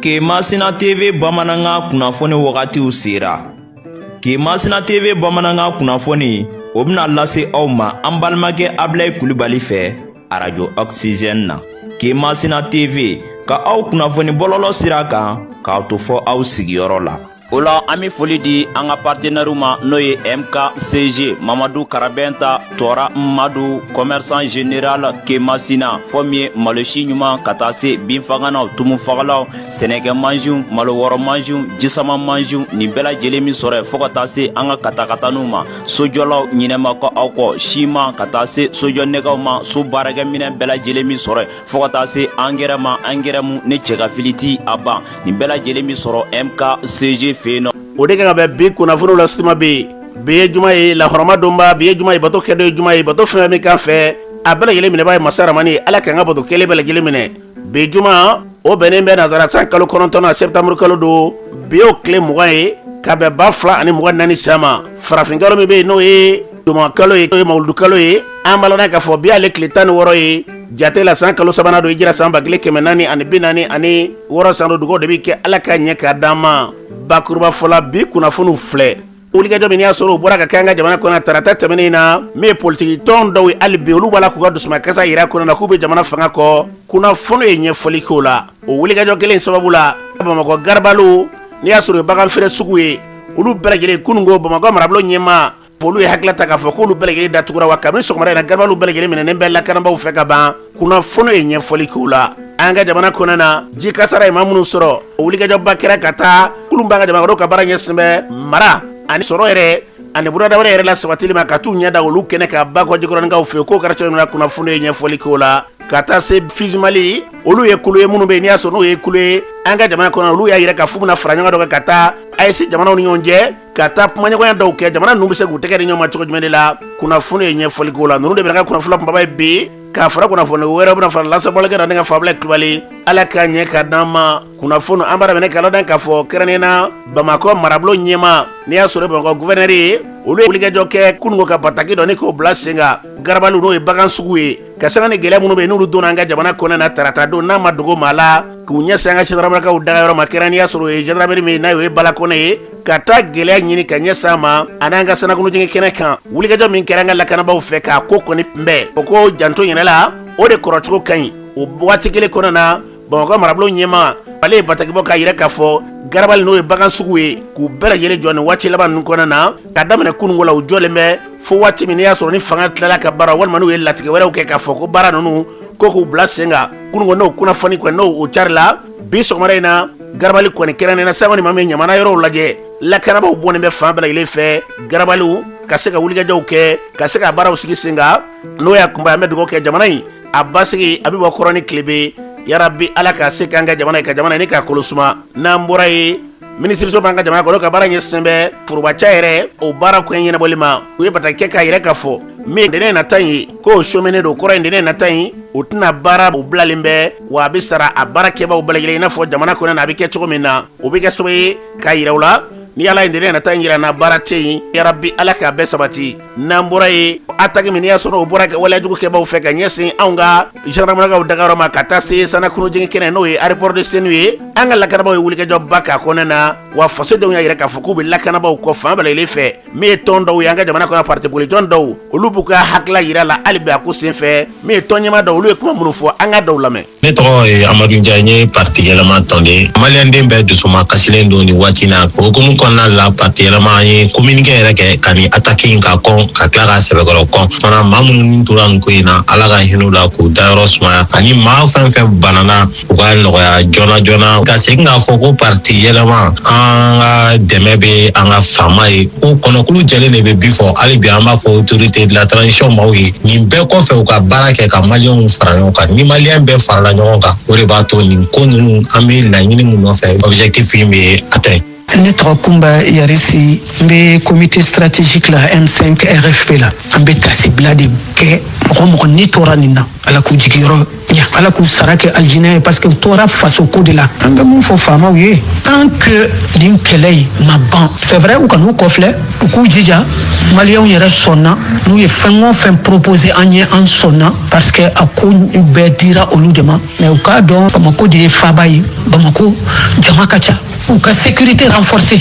Kemasina TV bamanankan kunnafoni wagatiw sera. Kemasina TV bamanankan kunnafoni o bɛna lase aw ma an balimakɛ Abilayi Kulibali fɛ arajo Oxygène na. Kemasina TV ka aw kunnafoni bɔlɔlɔ sira kan k'aw to fɔ aw sigiyɔrɔ la. O la an bɛ foli di an ka partenaires ma, n'o ye MKCG Mamadu Karabɛnta Tɔra Madu, commerçant général Kemasina, fɔ min ye malosi ɲuman ka taa se binfaganaw, tumufagalaw, sɛnɛkɛ mansinw, malo wɔrɔ mansinw, jisama mansinw, nin bɛɛ lajɛlen min sɔrɔ yen, fo ka taa se an ka katakataniw ma, sojɔlaw ɲinɛma kɔ aw kɔ, siman ka taa se sojɔ nɛgɛw ma, so baarakɛminɛn bɛɛ lajɛlen min sɔrɔ yen, fo ka taa se angɛrɛ ma, angɛrɛ mu ne cɛ ka fili ti a ban, nin bɛɛ lajɛlen min sɔrɔ MKCG fɛ yen nɔ. O de kan ka bɛn bi kunnafoniw la suma bɛ yen. Bi ye juma ye, lahɔrɔma donba. Bi ye juma ye, bato kɛ don ye juma ye, bato fɛn min kan fɛ, a bɛɛ lajɛlen minɛba ye masa ramani ye. Ala k'an ka bato kɛlen bɛɛ lajɛlen minɛ. Bi juma, o bɛnnen bɛ nazara san kalo 9 na, septembre kalo don. Bi y'o tile 20 ye ka bɛn 2024 san ma. Farafin kalo min bɛ yen, n'o ye doma kalo ye, n'o ye mawuludu kalo ye, an b'a lɔn k'a fɔ bi y'ale tile 16 ye jate la. San kalo sabanan don, hijira san 1446 san don. Dugawu de bɛ kɛ, Ala ka ɲɛ k'a d'an ma. Bakuruba fɔla, bi kunnafoniw filɛ. Wulikajɔ min y'a sɔrɔ o bɔra ka kɛ an ka jamana kɔnɔ tarata tɛmɛnen na, min ye politiki tɔn dɔw ye, hali bi olu b'a la k'u ka dusumakasa yira kɔnɔ na k'u bɛ jamana fanga kɔ. Kunnafoni ye ɲɛfɔli k'o la. O wulikajɔ kelen sababu la, Bamakɔ garabaliw, n'i y'a sɔrɔ o ye bagan feere sugu ye, olu bɛɛ lajɛlen kununko Bamakɔ marabolo ɲɛmaa, olu ye hakilila ta k'a fɔ k'olu bɛɛ lajɛlen datugura. Wa kabini sɔgɔmada in na, garabaliw bɛɛ lajɛlen minɛnen bɛ lakanabaaw fɛ ka ban. Kunnafoni ye ɲɛfɔli k'o la. An ka jamana kɔnɔna na, ji kasara ye maa minnu sɔrɔ, o wulikajɔba kɛra ka taa kulu b'an ka jamana ka baara ɲɛsin bɛ mara ani sɔrɔ yɛrɛ ani bunadamada yɛrɛ la sabatili ma, ka t'u ɲɛ da olu kɛnɛ ka Bakɔ Jikɔrɔnikaw fɛ. K'o kɛra cogo min na, kunnafoni ye ɲɛfɔli k'o la. Ka taa se Fijimali, olu ye kulu ye minnu bɛ yen, n'i y'a sɔrɔ n'o ye kulu ye an ka jamana kɔnɔ, olu y'a yira k'a f'u bɛna fara ɲɔgɔn dɔ kan ka taa AES jamanaw ni ɲɔgɔn cɛ, ka taa kumaɲɔgɔnya dɔw kɛ, jamana ninnu bɛ se k'u tɛgɛ di ɲɔgɔn ma cogo jumɛn de la. Kunnafoni ye ɲɛfɔli k'o la. Ninnu de bɛ ka kunnafoni kunbaba ye bi, k'a fara kunnafoni wɛrɛ bɛna fara lasabɔlikɛ na ne ka Fabila Kulubali. Ala k'a ɲɛ ka d'an ma. Kunnafoni an b'a daminɛ k'a ladɔn k'a fɔ kɛrɛnkɛrɛnnenya na, Bamakɔ marabolo ɲɛmaa, n'i y'a sɔrɔ Bamakɔ gouverneur ye, olu ye wulikajɔ kɛ kununko ka bataki dɔ ni k'o bila sen kan garabaliw, n'o ye bagan sugu ye, ka sanga ni gɛlɛya minnu bɛ yen, n'olu donna an ka jamana kɔnɔ na tarata don, n'a ma dogo maa la, k'u ɲɛsin an ka gendarmerikaw dagayɔrɔ ma, kɛrɛnkɛrɛnnenya y'a sɔrɔ o ye gendarmerie min n'a ye Balakɔnɛ ye, ka taa gɛlɛya ɲini ka ɲɛsin a ma ani an ka sanakunjigin kɛnɛ kan. Wulikajɔ min kɛra an ka lakanabaaw fɛ k'a ko kɔni kunbɛn, o ko janto yɛrɛ la, o de kɔrɔcogo ka ɲi. O waati kelen kɔnɔna na, Bamakɔ marabolo ɲɛmaa, ale ye bataki bɔ k'a yira k'a fɔ garabali, n'o ye bagan sugu ye, k'u bɛɛ lajɛlen jɔ nin waati laban ninnu kɔnɔna na, ka daminɛ kununko la. U jɔlen bɛ fo waati min n'i y'a sɔrɔ ni fanga tilala ka baara, walima n'u ye latigɛ wɛrɛw kɛ k'a fɔ ko baara ninnu ko k'u bila sen kan. Kununko n'o kunnafoni kɔni n'o carila, bi sɔgɔmada in na, garabali kɔni kɛrɛnkɛrɛnnenya na, sango ni maa min ye ɲamana yɔrɔw lajɛ, lakanabaaw bɔnnen bɛ fan bɛɛ lajɛlen fɛ garabaliw ka se ka wulikajɔw kɛ, ka se ka baaraw sigi sen kan. N'o y'a kunba, an bɛ dugawu kɛ jamana in a basigi, a bɛ bɔ kɔrɔn ni tilebin. Yarabi, Ala ka se k'an ka jamana ye, ka jamana ni k'a kolo suma. N'an bɔra yen, minisiriso b'an ka jamana kɔnɔ ka baara ɲɛsin bɛ forobaca yɛrɛ o baara ko ɲɛnabɔli ma, u ye bataki kɛ k'a yɛrɛ ka fɔ min ntɛnɛn nata in ye k'o somɛnen don. Kɔrɔ ye ntɛnɛn nata in, o tɛna baara, o bilalen bɛ wa, a bɛ sara a baarakɛbaaw bɛɛ lajɛlen i n'a fɔ jamana kɔnɔ na a bɛ kɛ cogo min na. O bɛ kɛ sababu ye k'a yira u la ni Ala ye ntɛnɛn nata in yira na, baara tɛ yen. Yarabi, Ala k'a bɛɛ sabati. N'an bɔra yen, attaque min n'i y'a sɔrɔ o bɔra waleyajugu kɛbaw fɛ ka ɲɛsin anw ka gendarmerikaw dagayɔrɔ ma, ka taa se Sanakunujigin kɛnɛ, n'o ye aéroport de Senu ye, an ka lakanabaaw ye wulikajɔba k'a kɔnɔna na. Wa fasodenw y'a yira k'a fɔ k'u bɛ lakanabaaw kɔ fan bɛɛ lajɛlen fɛ. Min ye tɔn dɔw ye an ka jamana kɔnɔ, parti politique tɔn dɔw, olu b'u ka hakilila yira la hali bi a ko senfɛ. Min ye tɔn ɲɛmaa dɔw, olu ye kuma minnu fɔ, an ka dɔw lamɛn. Ne tɔgɔ ye Amadu Njaye, n ye parti Yɛlɛma tɔnden. Maliyɛnden bɛɛ dusuma kasilen don nin waati na. O hukumu kɔnɔna la, parti Yɛlɛma, an ye communiqué yɛrɛ kɛ ka nin attaque in ka kɔn, ka tila k'a sɛbɛkɔrɔ kɔn fana. Maa minnu ni tora nin ko in na, Ala ka hinɛ u la k'u dayɔrɔ sumaya, ani maa fɛn fɛn banana, u ka nɔgɔya joona joona. Ka segin k'a fɔ ko parti Yɛlɛma, an ka dɛmɛ bɛ an ka faama ye, ko kɔnɔkulu jɛlen de bɛ bi fɔ. Hali bi an b'a fɔ autorité de la transition maaw ye, nin bɛɛ kɔfɛ, u ka baara kɛ ka maliyɛnw fara ɲɔgɔn kan. Ni maliyɛn bɛɛ farala ɲɔgɔn kan, o de b'a to nin ko ninnu, an bɛ laɲini mun nɔfɛ, objectif in bɛ atteint. Ne tɔgɔ Kunba Yarisi, n bɛ comité stratégique la M5 RFP la. An bɛ tasibila de kɛ. Mɔgɔ mɔgɔ ni tora nin na, Ala k'u jigiyɔrɔ ɲa, Ala k'u sara kɛ alijinɛ ye, parce que u tora faso ko de la. An bɛ mun fɔ faamaw ye? Tant que nin kɛlɛ in ma ban, c'est vrai, u kan'u kɔfilɛ, u k'u jija. Maliyɛnw yɛrɛ sɔnna, n'u ye fɛn o fɛn proposé an ye, an sɔnna, parce que a ko bɛɛ dira olu de ma. Mais u k'a dɔn, Bamako de ye faaba ye, Bamako jama ka ca, u ka sécurité renforcer.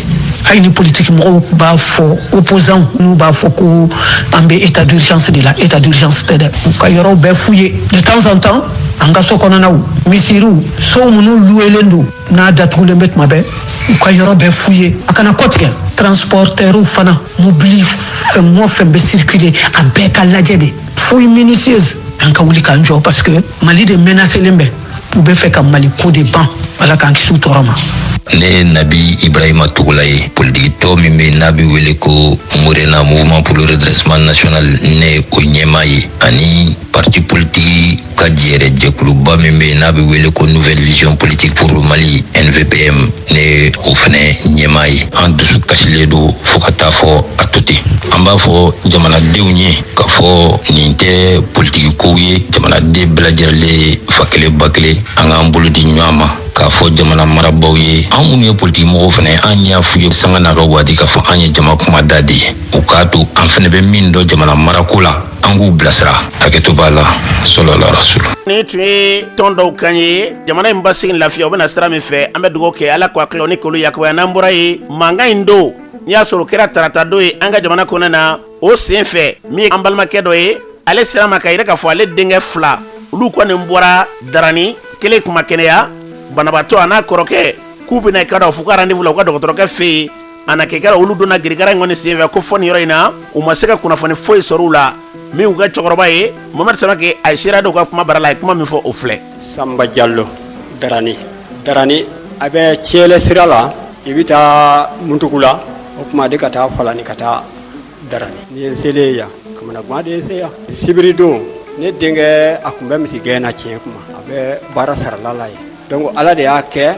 Hali ni politique mɔgɔw b'a fɔ, opposants n'u b'a fɔ ko an bɛ état d'urgence de la, état d'urgence tɛ dɛ. U ka yɔrɔw bɛɛ f'u ye de temps en temps, an ka so kɔnɔnaw, misiriw, so minnu luwelen don, n'a datugulen bɛ tuma bɛɛ, u ka yɔrɔ bɛɛ f'u ye, a kana kɔtigɛ. Transporteurs fana, mobili fɛn o fɛn bɛ circuler, a bɛɛ ka lajɛ de, fouille minutieuse. An ka wuli k'an jɔ, parce que Mali de menacelen bɛ, u bɛ fɛ ka Mali ko de ban. Ala k'an kisi u tɔɔrɔ ma. Ne ye Nabi Ibrahima Togola ye. Politikitɔ min bɛ n'a bɛ wele ko Morena, Mouvement pour le redressement national, ne ye o ɲɛmaa ye, ani parti politique ka jɛrɛ jɛkuluba min bɛ n'a bɛ wele ko Nouvelle Vision politique pour le Mali, NVPM, ne ye o fɛnɛ ɲɛmaa ye. An dusu kasilen don fo ka taa fɔ a to ten. An b'a fɔ jamanadenw ye k'a fɔ nin tɛ politiki kow ye. Jamanaden bɛɛ lajɛlen, fa kelen ba kelen, an k'an bolo di ɲɔgɔn ma k'a fɔ jamana marabaaw ye. An minnu ye politiki mɔgɔw fɛnɛ, an y'a f'u ye sanga n'a ka waati k'a fɔ an ye jama kumada de ye. U k'a to an fɛnɛ bɛ min dɔn jamana marako la, an k'u bilasira. Hakɛto b'a la, sɔlɔla rasul. Nin tun ye tɔn dɔw kan ye. Jamana in basigi, lafiya, o bɛna sira min fɛ, an bɛ dugawu kɛ, Ala k'a tila ni k'olu yakubaya. N'an bɔra yen, mankan in don, n'i y'a sɔrɔ o kɛra tarata don ye an ka jamana kɔnɔ na, o sen fɛ, min ye an balimakɛ dɔ ye, ale sera ma ka yɛrɛ k'a fɔ ale denkɛ fila, olu kɔni bɔra Darani, kelen kuma kɛnɛya banabaatɔ, a n'a kɔrɔkɛ k'u bɛna i ka dɔn f'u ka rendez-vous la u ka dɔgɔtɔrɔkɛ fɛ yen. A na kɛ kɛra olu donna girigara in kɔni senfɛ ko fɔ nin yɔrɔ in na, u ma se ka kunnafoni foyi sɔrɔ u la. Min y'u ka cɛkɔrɔba ye, Mohamed Samake, a ye seereya dɔw ka kuma bara la, a ye kuma min fɔ, o filɛ. Sanba Jalo, Darani. Darani a bɛ Cɛlɛ sira la, i bɛ taa Muntugula, o tuma de ka taa Falani ka taa Darani. Ni ye n selen yan, kamanagan de ye n se yan. Sibiri don, ne denkɛ a tun bɛ misigɛn na tiɲɛ kuma, a bɛ baara sarala la yen. Donc Ala de y'a kɛ,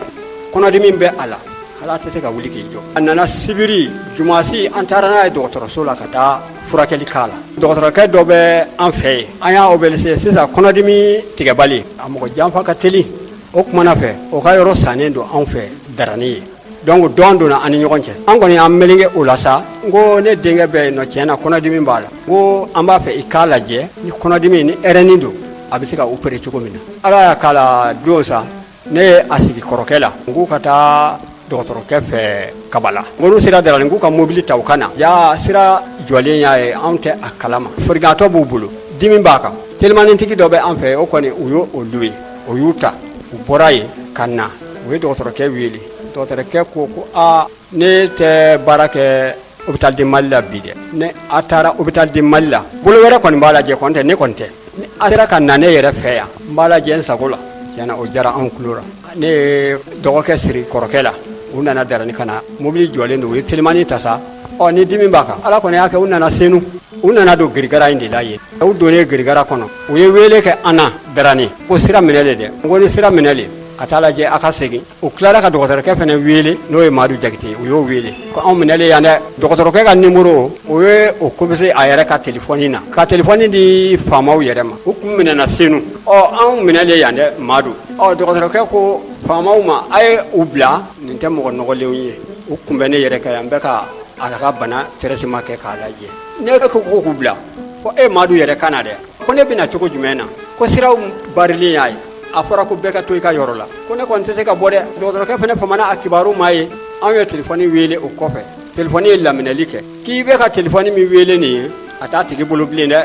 kɔnɔdimi bɛ a la, ala tɛ se ka wuli k'i jɔ. A nana sibiri, jumasi an taara n'a ye dɔgɔtɔrɔso la ka taa furakɛli k'a la. Dɔgɔtɔrɔkɛ dɔ bɛ an fɛ yen, an y'a obélisé. Sisan kɔnɔdimi tigɛbali, a mɔgɔ janfa ka teli. O kumana fɛ, o ka yɔrɔ sannen don anw fɛ Darani ye. Donc dɔn donna an ni ɲɔgɔn cɛ, an kɔni y'an meleke o la sa. N ko ne denkɛ bɛ yen nɔ, tiɲɛ na kɔnɔdimi b'a la, n ko an b'a fɛ i k'a lajɛ ni kɔnɔdimi ni hernie don, a bɛ se ka opérer cogo min na. Ala y'a k'a la don sa, ne ye a sigi kɔrɔkɛ la, n k'u ka taa dɔgɔtɔrɔkɛ fɛ Kabala. N ko n'u sera Darani, k'u ka mobili ta u ka na. Ja sira jɔlen y'a ye, anw tɛ a kalama. Farigatɔ b'u bolo, dimi b'a kan. Telimanitigi dɔ bɛ an fɛ, o kɔni u y'o loué, o y'u ta, u bɔra yen ka na. U ye dɔgɔtɔrɔkɛ wele. Dɔgɔtɔrɔkɛ ko ko aa, ne tɛ baara kɛ hôpital de Mali la bi dɛ. Ne a taara hôpital de Mali la, bolo wɛrɛ kɔni b'a lajɛ, kɔni tɛ ne kɔni tɛ. Ni a sera ka na ne yɛrɛ fɛ yan, n b'a lajɛ n sago la. Tiɲɛna, o diyara anw tulo la. Ne ye dɔgɔkɛ siri kɔrɔkɛ la, u nana Darani ka na. Mobili jɔlen don, u ye telimani ta sa. Ɔ ni dimi b'a kan, Ala kɔni y'a kɛ, u nana Senu, u nana don girigara in de la yen. U donnen girigara kɔnɔ, u ye wele kɛ an na Darani ko sira minɛ le dɛ. N ko ni sira minɛ le, a t'a lajɛ a ka segin. U tilara ka dɔgɔtɔrɔkɛ fana wele, n'o ye Madu Jakite ye. U y'o wele ko anw minɛlen yan dɛ. Dɔgɔtɔrɔkɛ ka nimoro, o ye o composé a yɛrɛ ka telefɔni na, ka telefɔni di faamaw yɛrɛ ma. U kun minɛna Senu. Ɔ anw minɛlen yan dɛ, Madu. Ɔ dɔgɔtɔrɔkɛ ko faamaw ma, a ye u bila, nin tɛ mɔgɔ nɔgɔlenw ye. U kun bɛ ne yɛrɛ kan yan, n bɛ ka a ka bana traitement kɛ k'a lajɛ. Ne ko k'u bila, ko e Madu yɛrɛ ka na dɛ. Ko ne bɛna cogo jumɛn na? Ko siraw barilen y'a ye, a fɔra ko bɛɛ ka to i ka yɔrɔ la. Ko ne kɔni tɛ se ka bɔ dɛ. Dɔgɔtɔrɔkɛ fana famana a kibaru ma ye. Anw ye telefɔni wele, o kɔfɛ telefɔni ye laminɛli kɛ k'i bɛ ka telefɔni min wele nin ye, a t'a tigi bolo bilen dɛ.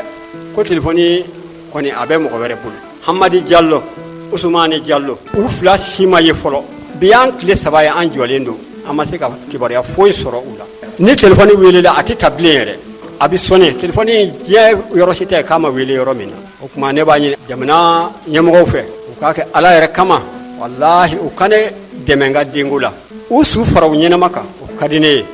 Ko telefɔni kɔni a bɛ mɔgɔ wɛrɛ bolo. Hamadi Jalo, Usumani Jalo, u fila si ma ye fɔlɔ. Bi y'an tile 3 ye, an jɔlen don, an ma se ka kibaruya foyi sɔrɔ u la. Ni telefɔni welela, a tɛ ta bilen yɛrɛ, a bɛ sonné. Telefɔni diɲɛ yɔrɔ si tɛ k'a ma wele yɔrɔ min na. O tuma ne b'a ɲini jamana ɲɛmɔgɔw fɛ, u k'a kɛ Ala yɛrɛ kama, walahi, u ka ne dɛmɛ n ka denko la. U su fara u ɲɛnama kan, o ka di ne ye.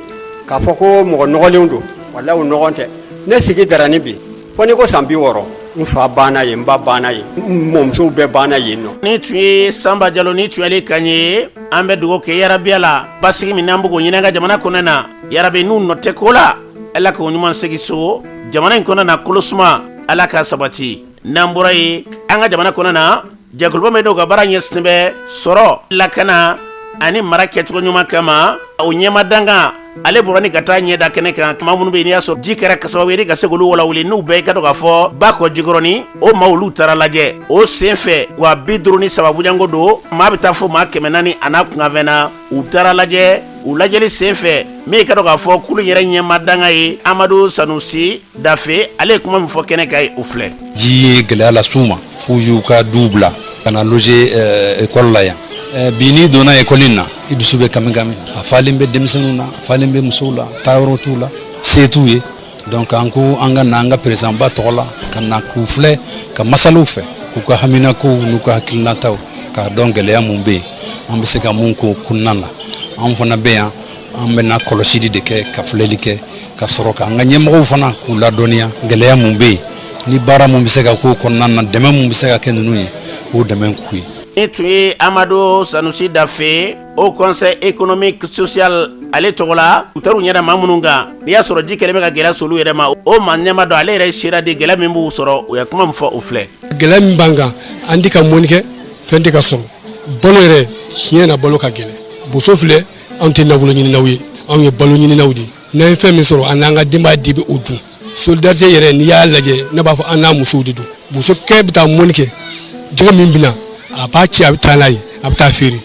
K'a fɔ ko mɔgɔ nɔgɔlenw don, walahi, u nɔgɔn tɛ. Ne sigi Darani bi, fo n'i ko san 60. N fa banna yen, n ba banna yen, n mɔmusow bɛɛ banna yen nɔ. Ni tun ye Sanba Jalo, ni tun y'ale kan ye. An bɛ dugawu kɛ yarabi la, basigi min n'an bɛ k'o ɲini an ka jamana kɔnɔ na, yarabi n'u nɔ tɛ ko la, Ala k'o ɲuman segin so. Jamana in kɔnɔ na, kolosuma, Ala ka sabati. N'an bɔra yen, an ka jamana kɔnɔ na, jɛkuluba min n'o ka baara ɲɛsinnen bɛ sɔrɔ, lakana ani mara kɛcogo ɲuman kama, o ɲɛma dankan, ale bɔra ni ka taa ɲɛ da kɛnɛ kan. Maa minnu bɛ yen n'i y'a sɔrɔ ji kɛra sababu ye ni ka se k'olu walawuli, n'u bɛɛ ka dɔn k'a fɔ ba kɔ Jikɔrɔni, o maa olu taara lajɛ o sen fɛ wa 53 bujanko don. Maa bɛ taa fo maa 400 a n'a kunkanfɛn na, u taara lajɛ. U lajɛli sen fɛ, min ka dɔn k'a fɔ kulu yɛrɛ ɲɛma danga ye Amadu Sanusi Dafe, ale ye kuma min fɔ kɛnɛ kan ye, o filɛ. Ji ye gɛlɛya las'u ma f'u y'u ka duw bila ka na loger école la yan. Bi n'i donna école in na, i dusu bɛ kami kami. A falen bɛ denmisɛnninw na, a falen bɛ musow la, taayɔrɔ t'u la, se t'u ye. Donc an ko an ka na an ka président ba tɔgɔ la ka na k'u filɛ, ka masaliw fɛ, k'u ka haminakow n'u ka hakilinataw, k'a dɔn gɛlɛya mun bɛ yen, an bɛ se ka mun k'o kunna la. An fana bɛ yan, an bɛna kɔlɔsili de kɛ, ka filɛli kɛ, ka sɔrɔ k'an ka ɲɛmɔgɔw fana k'u ladɔnniya gɛlɛya mun bɛ yen, ni baara mun bɛ se ka k'o kɔnɔna na, dɛmɛ mun bɛ se ka kɛ ninnu ye, k'o dɛmɛ k'u ye. Ni tun ye Amadu Sanusi Dafe, Haut Conseil économique social ale tɔgɔ la. U taara u ɲɛda maa minnu kan n'i y'a sɔrɔ ji kɛlen bɛ ka gɛlɛya s'olu yɛrɛ ma, o maa ɲɛma dɔ, ale yɛrɛ sera de gɛlɛya min b'u sɔrɔ, u ye kuma min fɔ, o filɛ. Gɛlɛya min b'an kan, an tɛ ka mɔni kɛ, fɛn tɛ ka sɔrɔ. Balo yɛrɛ, tiɲɛ na, balo ka gɛlɛn. Boso filɛ, anw tɛ nafolo ɲininaw ye, anw ye balo ɲininaw de ye. N'an ye fɛn min sɔrɔ, an n'an ka denbaya de bɛ o dun. Solidarité yɛrɛ, n'i y'a lajɛ, ne b'a fɔ an n'a musow de don. Bosokɛ bɛ taa mɔni kɛ, jɛgɛ min bɛ na, a b'a ci, a bɛ taa n'a ye, a bɛ taa feere.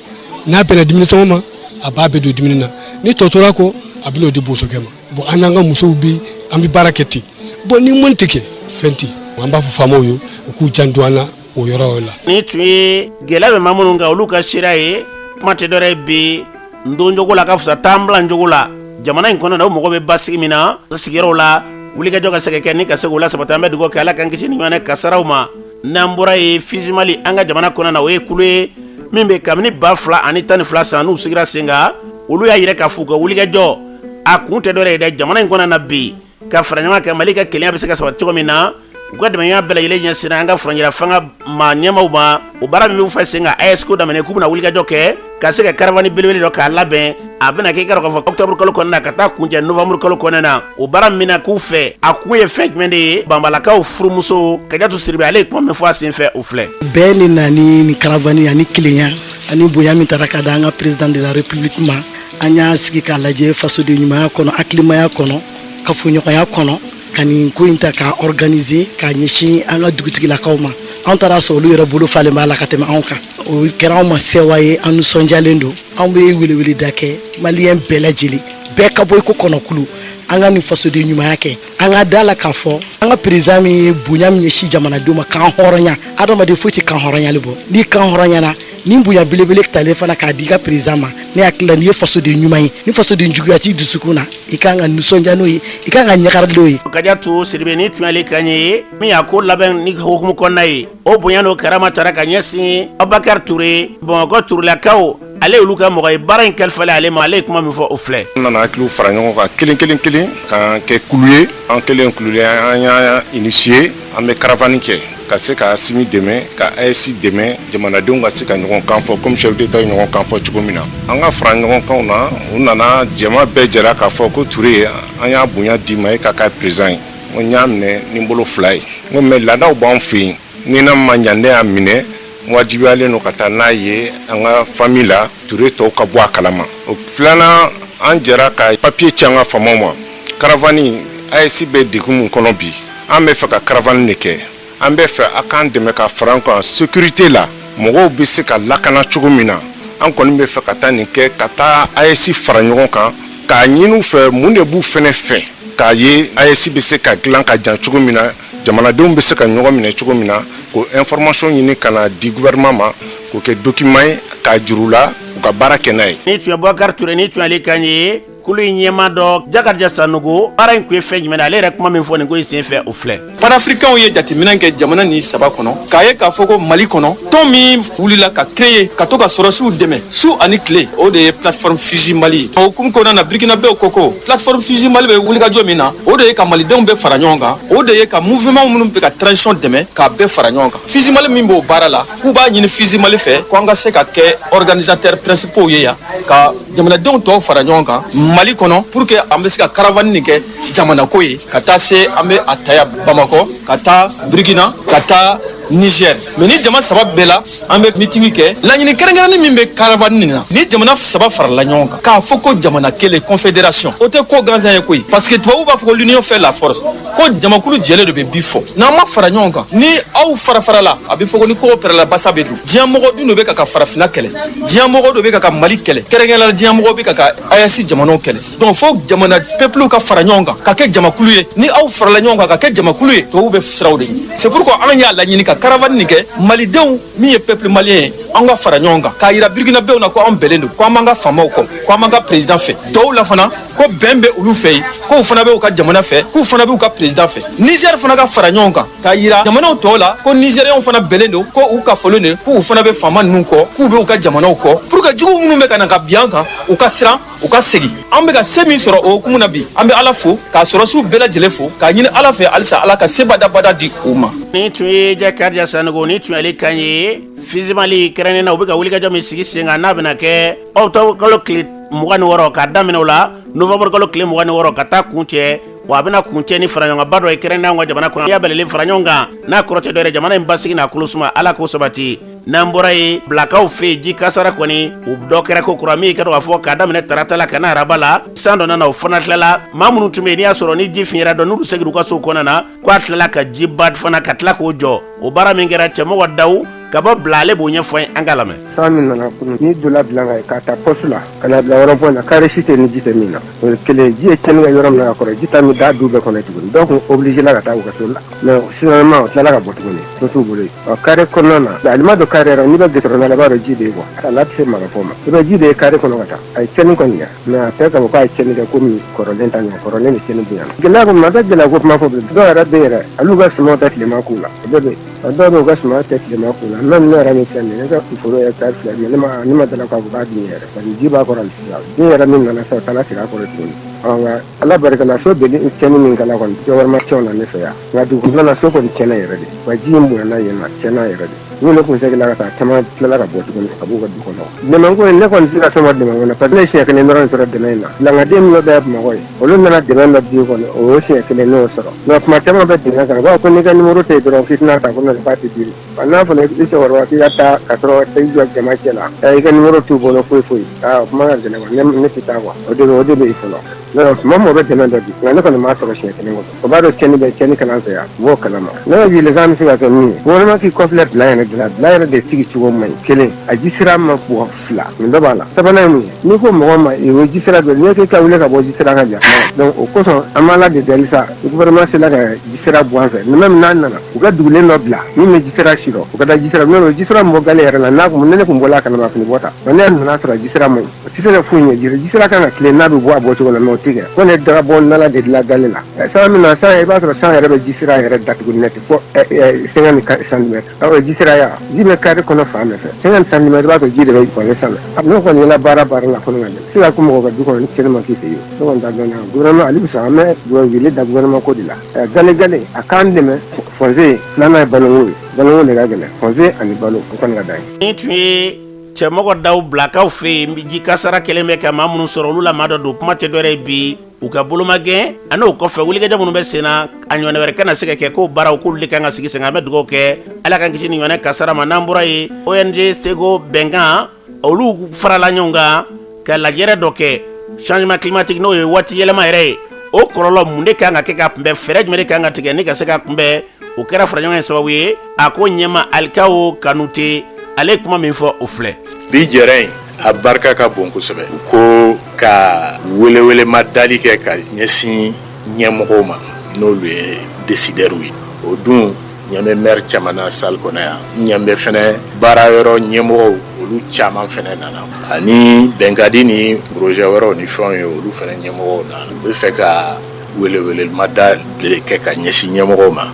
N'a bɛnna dumuni sɔngɔ ma, a b'a bɛɛ don dumuni na. Ni tɔ tora kɔ, a bɛ n'o di bosokɛ ma. Bon, an n'an ka musow bi, an bɛ baara kɛ ten. Bon, ni mɔni tɛ kɛ, fɛn tɛ. An b'a fɔ faamaw ye u k'u janto an na o yɔrɔ la. Ni tun ye gɛlɛya bɛ maa minnu kan, olu ka sira ye. Kuma tɛ dɔwɛrɛ ye bi, n don cogo la ka fisa taa n bila cogo la. Jamana in kɔnɔ na, o mɔgɔ bɛ basigi min na sigiyɔrɔw la, wulikajɔ ka se ka kɛ ni ka se k'o la sabati. An bɛ dugawu kɛ, Ala k'an kisi ni ɲɔgɔn kasaraw ma. N'an bɔra yen, Fijimali, an ka jamana kɔnɔ na, o ye kulu ye min bɛ kabini 2012 san n'u sigira sen kan. Olu y'a yira k'a fɔ u ka wulikajɔ a kun tɛ dɔwɛrɛ ye dɛ, jamana in kɔnɔ na bi, ka fara ɲɔgɔn kan, Mali ka kelenya bɛ se ka sabati cogo min na. U ka dɛmɛya bɛɛ lajɛlen ɲɛsinna an ka furancɛla fanga maa ɲɛmaw ma. O baara min b'u fɛ sen kan, AES ko daminɛ, k'u bɛna wulikajɔ kɛ ka se ka caravane belebele dɔ k'a labɛn. A bɛna kɛ, i ka dɔn k'a fɔ, octobre kalo kɔnɔna na ka taa kuncɛ novembre kalo kɔnɔna na. O baara min na k'u fɛ, a kun ye fɛn jumɛn de ye? Banbalakaw furumuso Kajatu Siribe, ale ye kuma min fɔ a sen fɛ, o filɛ. Bɛɛ ni na ni caravane ani kelenya ani bonya min taara ka da an ka président de la République ma, an y'a sigi k'a lajɛ fasoden ɲumanya kɔnɔ, hakilimaya kɔnɔ, kafoɲɔgɔnya kɔnɔ, ka nin ko in ta k'a organiser k'a ɲɛsin an ka dugutigilakaw ma. An taara sɔrɔ olu yɛrɛ bolo falen b'a la ka tɛmɛ anw kan. O kɛra anw ma sewa ye, an nisɔndiyalen don. Anw bɛ weleweleda kɛ maliyɛn bɛɛ lajɛlen, bɛɛ ka bɔ i ko kɔnɔkulu, an ka nin fasoden ɲumanya kɛ. An ka da la k'a fɔ an ka président min ye bonya min ɲɛsin jamanadenw ma, k'an hɔrɔnya, adamaden foyi tɛ kan hɔrɔnyali bɔ. N'i kan hɔrɔnyana, ni bonya belebele talen fana k'a di i ka président ma, ne hakili la, n'i ye fasoden ɲuman ye, ni fasoden juguya t'i dusukun na, i kan ka nisɔndiya n'o ye, i kan ka ɲagari n'o ye. Kajatu Siribe, ni tun y'ale kan ye min y'a ko labɛn ni hukumu kɔnɔna ye. O bonya n'o karama taara ka ɲɛsin Abubakar Ture, Bamakɔ Turelakaw, ale y'olu ka mɔgɔ ye. Baara in kalifalen ale ma, ale ye kuma min fɔ, o filɛ. An nana hakiliw fara ɲɔgɔn kan kelen kelen kelen k'an kɛ kulu ye. An kelen kulu ye, an y'a initier, an bɛ caravane kɛ ka se ka Asimi dɛmɛ, ka AES dɛmɛ, jamanadenw ka se ka ɲɔgɔn kan fɔ comme chef d'État ye ɲɔgɔn kan fɔ cogo min na. An ka fara ɲɔgɔn kanw na, u nana jama bɛɛ jɛra k'a fɔ ko Ture, an y'a bonya d'i ma, e ka kɛ président ye. N ko n y'a minɛ ni n bolo fila ye. N ko mais laadaw b'an fɛ yen, ni n'a ma ɲa ne y'a minɛ, n wajibiyalen don ka taa n'a ye an ka famille la, Ture tɔw ka bɔ a kalama. O filanan, an jɛra ka papier ci an ka faamaw ma. Caravane, AES bɛ degun min kɔnɔ bi, an bɛ fɛ ka caravane de kɛ. An bɛ fɛ a k'an dɛmɛ ka fara an kan sécurité la, mɔgɔw bɛ se ka lakana cogo min na. An kɔni bɛ fɛ ka taa nin kɛ, ka taa AES fara ɲɔgɔn kan, k'a ɲini u fɛ mun de b'u fɛnɛ fɛ, k'a ye AES bɛ se ka dilan ka jan cogo min na, jamanadenw bɛ se ka ɲɔgɔn minɛ cogo min na, k'o information ɲini ka na di gouvernement ma, k'o kɛ document ye k'a juru la, u ka baara kɛ n'a ye. Ni tun ye Bubakari Ture, ni tun y'ale kan ye. Kulu in ɲɛmaa dɔ Jakarija Sanogo, baara in kun ye fɛn jumɛn ye, ale yɛrɛ kuma min fɔ nin ko in senfɛ, o filɛ. Panafricainw ye jateminɛ kɛ jamana nin saba kɔnɔ, k'a ye k'a fɔ ko Mali kɔnɔ, tɔn min wulila ka créer ka to ka sɔrɔsiw dɛmɛ su ani tile, o de ye Plateforme Fiji Mali ye. O hukumu kɔnɔna na, Burkinabɛw ko Plateforme Fiji Mali bɛ wulikajɔ min na, o de ye ka malidenw bɛɛ fara ɲɔgɔn kan, o de ye ka mouvement minnu bɛ ka transition dɛmɛ k'a bɛɛ fara ɲɔgɔn kan. Fiji Mali min b'o baara la, k'u b'a ɲini Fiji Mali fɛ ko an ka se ka kɛ organisateur principaux ye yan, ka jamanadenw tɔw fara ɲɔgɔn kan Mali kɔnɔ, pour que an bɛ se ka caravane nin kɛ jamanako ye, ka taa se an bɛ a ta yan Bamakɔ, ka taa Burkina, ka taa Niger. Mais ni jama saba bɛɛ la, an bɛ meeting kɛ. Laɲini kɛrɛnkɛrɛnnin min bɛ caravane nin na, ni jamana saba farala ɲɔgɔn kan k'a fɔ ko jamana kelen, confédération, o tɛ ko gansan ye koyi, parce que tubabuw b'a fɔ ko l'union fait la force, ko jamakulu jɛlen de bɛ bi fɔ. N'an ma fara ɲɔgɔn kan, ni aw fara farala, a bɛ fɔ ko ni kogo pɛrɛla, basa bɛ dun. Diɲɛ mɔgɔ dun de bɛ ka farafinna kɛlɛ, diɲɛ mɔgɔ dɔ bɛ ka Mali kɛlɛ, kɛrɛnkɛrɛnnenya la diɲɛ mɔgɔ bɛ ka AES jamanaw kɛlɛ. Donc fo jamana peuple ka fara ɲɔgɔn kan ka kɛ jamakulu ye. Ni aw farala ɲɔgɔn kan ka kɛ jamakulu ye, tubabuw bɛ siraw de ɲini. C'est pourquoi an y'a laɲini ka caravane nin kɛ. Malidenw min ye peuple malien ye, an ka fara ɲɔgɔn kan k'a yira Burkinabɛw na ko an bɛnnen don, ko an b'an ka faamaw kɔ, ko an b'an ka président fɛ. Tɔw la fana, ko bɛn bɛ olu fɛ yen, k'u fana bɛ u ka jamana fɛ, k'u fana b'u ka président fɛ. Niger fana ka fara ɲɔgɔn kan k'a yira jamanaw tɔw la ko Nigériens fana bɛnnen don, ko u kafolen don, k'u fana bɛ faama ninnu kɔ, k'u bɛ u ka jamanaw kɔ, pour que jugu minnu bɛ ka na ka bin an kan, u ka siran, u ka segin. An bɛ ka se min sɔrɔ o hukumu na bi, an bɛ Ala fo, k'a sɔrɔsiw bɛɛ lajɛlen fo, k'a ɲini Ala fɛ halisa Ala ka se badabada di u ma. Ni tun ye Jakarija Sanogo, ni tun y'ale kan ye. Fiji Mali kɛrɛnnen na, u bɛ ka wulikajɔ min sigi sen kan, n'a bɛna kɛ octobre kalo tile 26, k'a daminɛ o la novembre kalo tile 26 ka taa kun cɛ. Wa a bɛna kun cɛ ni faraɲɔgɔnba dɔ ye kɛrɛnnen ka jamana kɔnɔ. Y'a bɛlɛlen fara ɲɔgɔn kan, n'a kɔrɔ tɛ dɔwɛrɛ, jamana in basigi n'a kolo suma, Ala k'o sabati. N'an bɔra yen, Bilakaw fɛ yen, ji kasara kɔni o dɔ kɛra ko kura min ka dɔn k'a fɔ k'a daminɛ tarata la ka na araba la, san dɔ nana, o fana tilala. Maa minnu tun bɛ yen, n'i y'a sɔrɔ ni ji fiɲɛra dɔn, n'olu seginna u ka so kɔnɔna na, ko a tilala ka jiba fana ka tila k'o jɔ. O baara min kɛra, cɛmɔgɔ Dawu ka bɔ Bila, ale b'o ɲɛfɔ an ye, an k'a lamɛn. San min nana kunun, n'i donna Bila kan k'a ta poste la ka na bila rond-point na, carré si tɛ ni ji tɛ min na. O ye kelen. Ji ye tiɲɛni kɛ yɔrɔ min na ka kɔrɔ, ji ta min da du bɛɛ kɔnɔ tuguni. Dɔw tun obligé la ka taa u ka so la, mais finalement o tilala ka bɔ tuguni, so t'u bolo yen. Ɔ carré kɔnɔna na, alima don carré yɛrɛ, n'i bɛ goudron na, i b'a dɔn ji de ye quoi. A la tɛ se maga fɔ ma, i bɛ ji de ye carré kɔnɔ ka taa. A ye tiɲɛni kɔni kɛ, mais a tɛ k'a fɔ k'a ye tiɲɛni kɛ komi kɔrɔlen ta ɲɔgɔn. Kɔrɔlen de tiɲɛni bonyana. Gɛlɛya kɔni, an tɛ gɛlɛya ko kuma fɔ bilen. Dɔw yɛrɛ bɛ yen yɛrɛ, hali u ka sumanw tɛ tilema k'u la, o bɛɛ bɛ yen. Dɔw bɛ u ka suman tɛ tilema k'u la. Même ne yɛrɛ min filɛ nin ye, ne ka foro ye hectare 2, mais ne ma dala k'a fɔ k'a bin yɛrɛ, parce que ji b'a kɔrɔ hali sisan. Den yɛrɛ min nana sisan, o taara sigi a kɔrɔ tuguni. Ɔ nka Ala barika la, so bɛɛ tiɲɛni min kɛla kɔni, dɔ wɛrɛ ma tiɲɛ o la ne fɛ yan. Nka dugu kɔnɔna na, so kɔni tiɲɛna yɛrɛ de wa, ji in bonyana yen nɔ, a tiɲɛna yɛrɛ de. N'u ne kun seginna ka taa, caman tilala ka bɔ tuguni ka b'u ka du kɔnɔ. Dɛmɛ ko in, ne kɔni tɛ se ka fɛn fɔ dɛmɛ ko la, parce que ne ye siɲɛ kelen dɔrɔn de sɔrɔ dɛmɛ in na. Langaden minnu bɛ Bamakɔ ye, olu nana dɛmɛ dɔ di kɔni, o ye siɲɛ kelen ne y'o sɔrɔ. Mais kuma caman bɛ dɛmɛ kan, u b'a fɔ ko n'i ka numéro tɛ yen dɔrɔn, k'i tɛna ta, ko non, k'a tɛ di. Wa n'a fɔra i cɛkɔrɔba k'i ka taa ka sɔrɔ i jɔ jama cɛ la, i ka numéro t'u bolo foyi foyi, aa o kuma ka gɛlɛn quoi. Ne tɛ taa quoi. O de bɛ yen fɔlɔ. Non, tuma mɔgɔ bɛ dɛmɛ dɔ di, nka ne kɔni m'a sɔrɔ siɲɛ kelen kɔni. O b'a dɔn tiɲɛni bɛ tiɲɛni kɛla an fɛ yan, u b'o kalama. Ne ka welekan bɛ se ka kɛ min ye, gouvernement k'i kɔfilɛ Bila yɛrɛ de la. Bila yɛrɛ de sigi cogo man ɲi. Kelen, a ji sira ma bɔ. Fila, nin dɔ b'a la. Sabanan ye mun ye? N'i ko mɔgɔ ma o ye ji sira dɔ, n'i ko k'i ka wuli ka bɔ ji sira kan, ja. Donc o kosɔn an b'Ala de deli sa, gouvernement sera ka ji sira bɔ an fɛ. Même n'a nana, u ka dugulen dɔ bila min bɛ ji sira si dɔn, u ka taa ji sira n'o ji sira mɔgɔ gale yɛrɛ la. N'a kun ne kun bɔla a kalama, a fana bɔ ta. Ne nana sɔrɔ ji sira man ɲi, o tɛ se ka foyi ɲɛ. Ji sira kan ka tilen, n'a bɛ bɔ a bɔcogo la, mais o tɛ kɛ. Ko ne daga bɔ nala de dilan gale la san min na, san i b'a sɔrɔ san yɛrɛ bɛ ji sira yɛrɛ datugu net fo 50 centimètres. Awɔ, ji sira ya ji bɛ carré kɔnɔ fan bɛɛ fɛ, 50 centimètres, i b'a sɔrɔ ji de bɛ kɔlen san. Ne kɔni yɛlɛ baara baara la kɔnɔ ka se ka ko mɔgɔ ka du kɔnɔ ni tiɲɛni ma k'i fɛ yen, ne kɔni t'a dɔn. Gouvernement hali bisa, an bɛ wele da gouvernement ko de la. Gale gale a k'an dɛmɛ foncier. Filanan ye baloko ye, baloko de ka gɛlɛn. Foncier ani balo, o kɔni ka d'an ye. Ni tun ye cɛmɔgɔ Daw Bilakaw fɛ yen, ji kasara kɛlen bɛ ka maa minnu sɔrɔ, olu la maa dɔ don. Kuma tɛ dɔwɛrɛ ye bi, u ka bolomagɛn ani o kɔfɛ wulikajɔ minnu bɛ sen na, a ɲɔgɔnna wɛrɛ kana se ka kɛ, k'o baaraw k'olu de kan ka sigi sen kan. An bɛ dugawu kɛ, Ala k'an kisi nin ɲɔgɔnna kasara ma. N'an bɔra yen, ONG Sego Bɛnkan, olu farala ɲɔgɔn kan ka lajɛrɛ dɔ kɛ changement climatique, n'o ye waati yɛlɛma yɛrɛ ye, o kɔlɔlɔ mun de kan ka kɛ ka kunbɛn, fɛɛrɛ jumɛn de kan ka tigɛ ni ka se ka kunbɛn. O kɛra fara ɲɔgɔn sababu ye. A ko ɲɛma Alikawo Kanute, ale ye kuma min fɔ, o filɛ. Bi jɛrɛ in, a barika ka bon kosɛbɛ ko ka welewelema dali kɛ ka ɲɛsin ɲɛmɔgɔw ma, n'olu ye décideurs ye. O dun Ɲɛ bɛ maire caman na salle kɔnɔ yan. N ɲɛ bɛ fɛnɛ baara yɔrɔ ɲɛmɔgɔw, olu caman fɛnɛ nana, ani Bɛnkadi ni projet wɛrɛw ni fɛnw ye, olu fɛnɛ ɲɛmɔgɔw nana. U bɛ fɛ ka welewelemada de kɛ ka ɲɛsin ɲɛmɔgɔw ma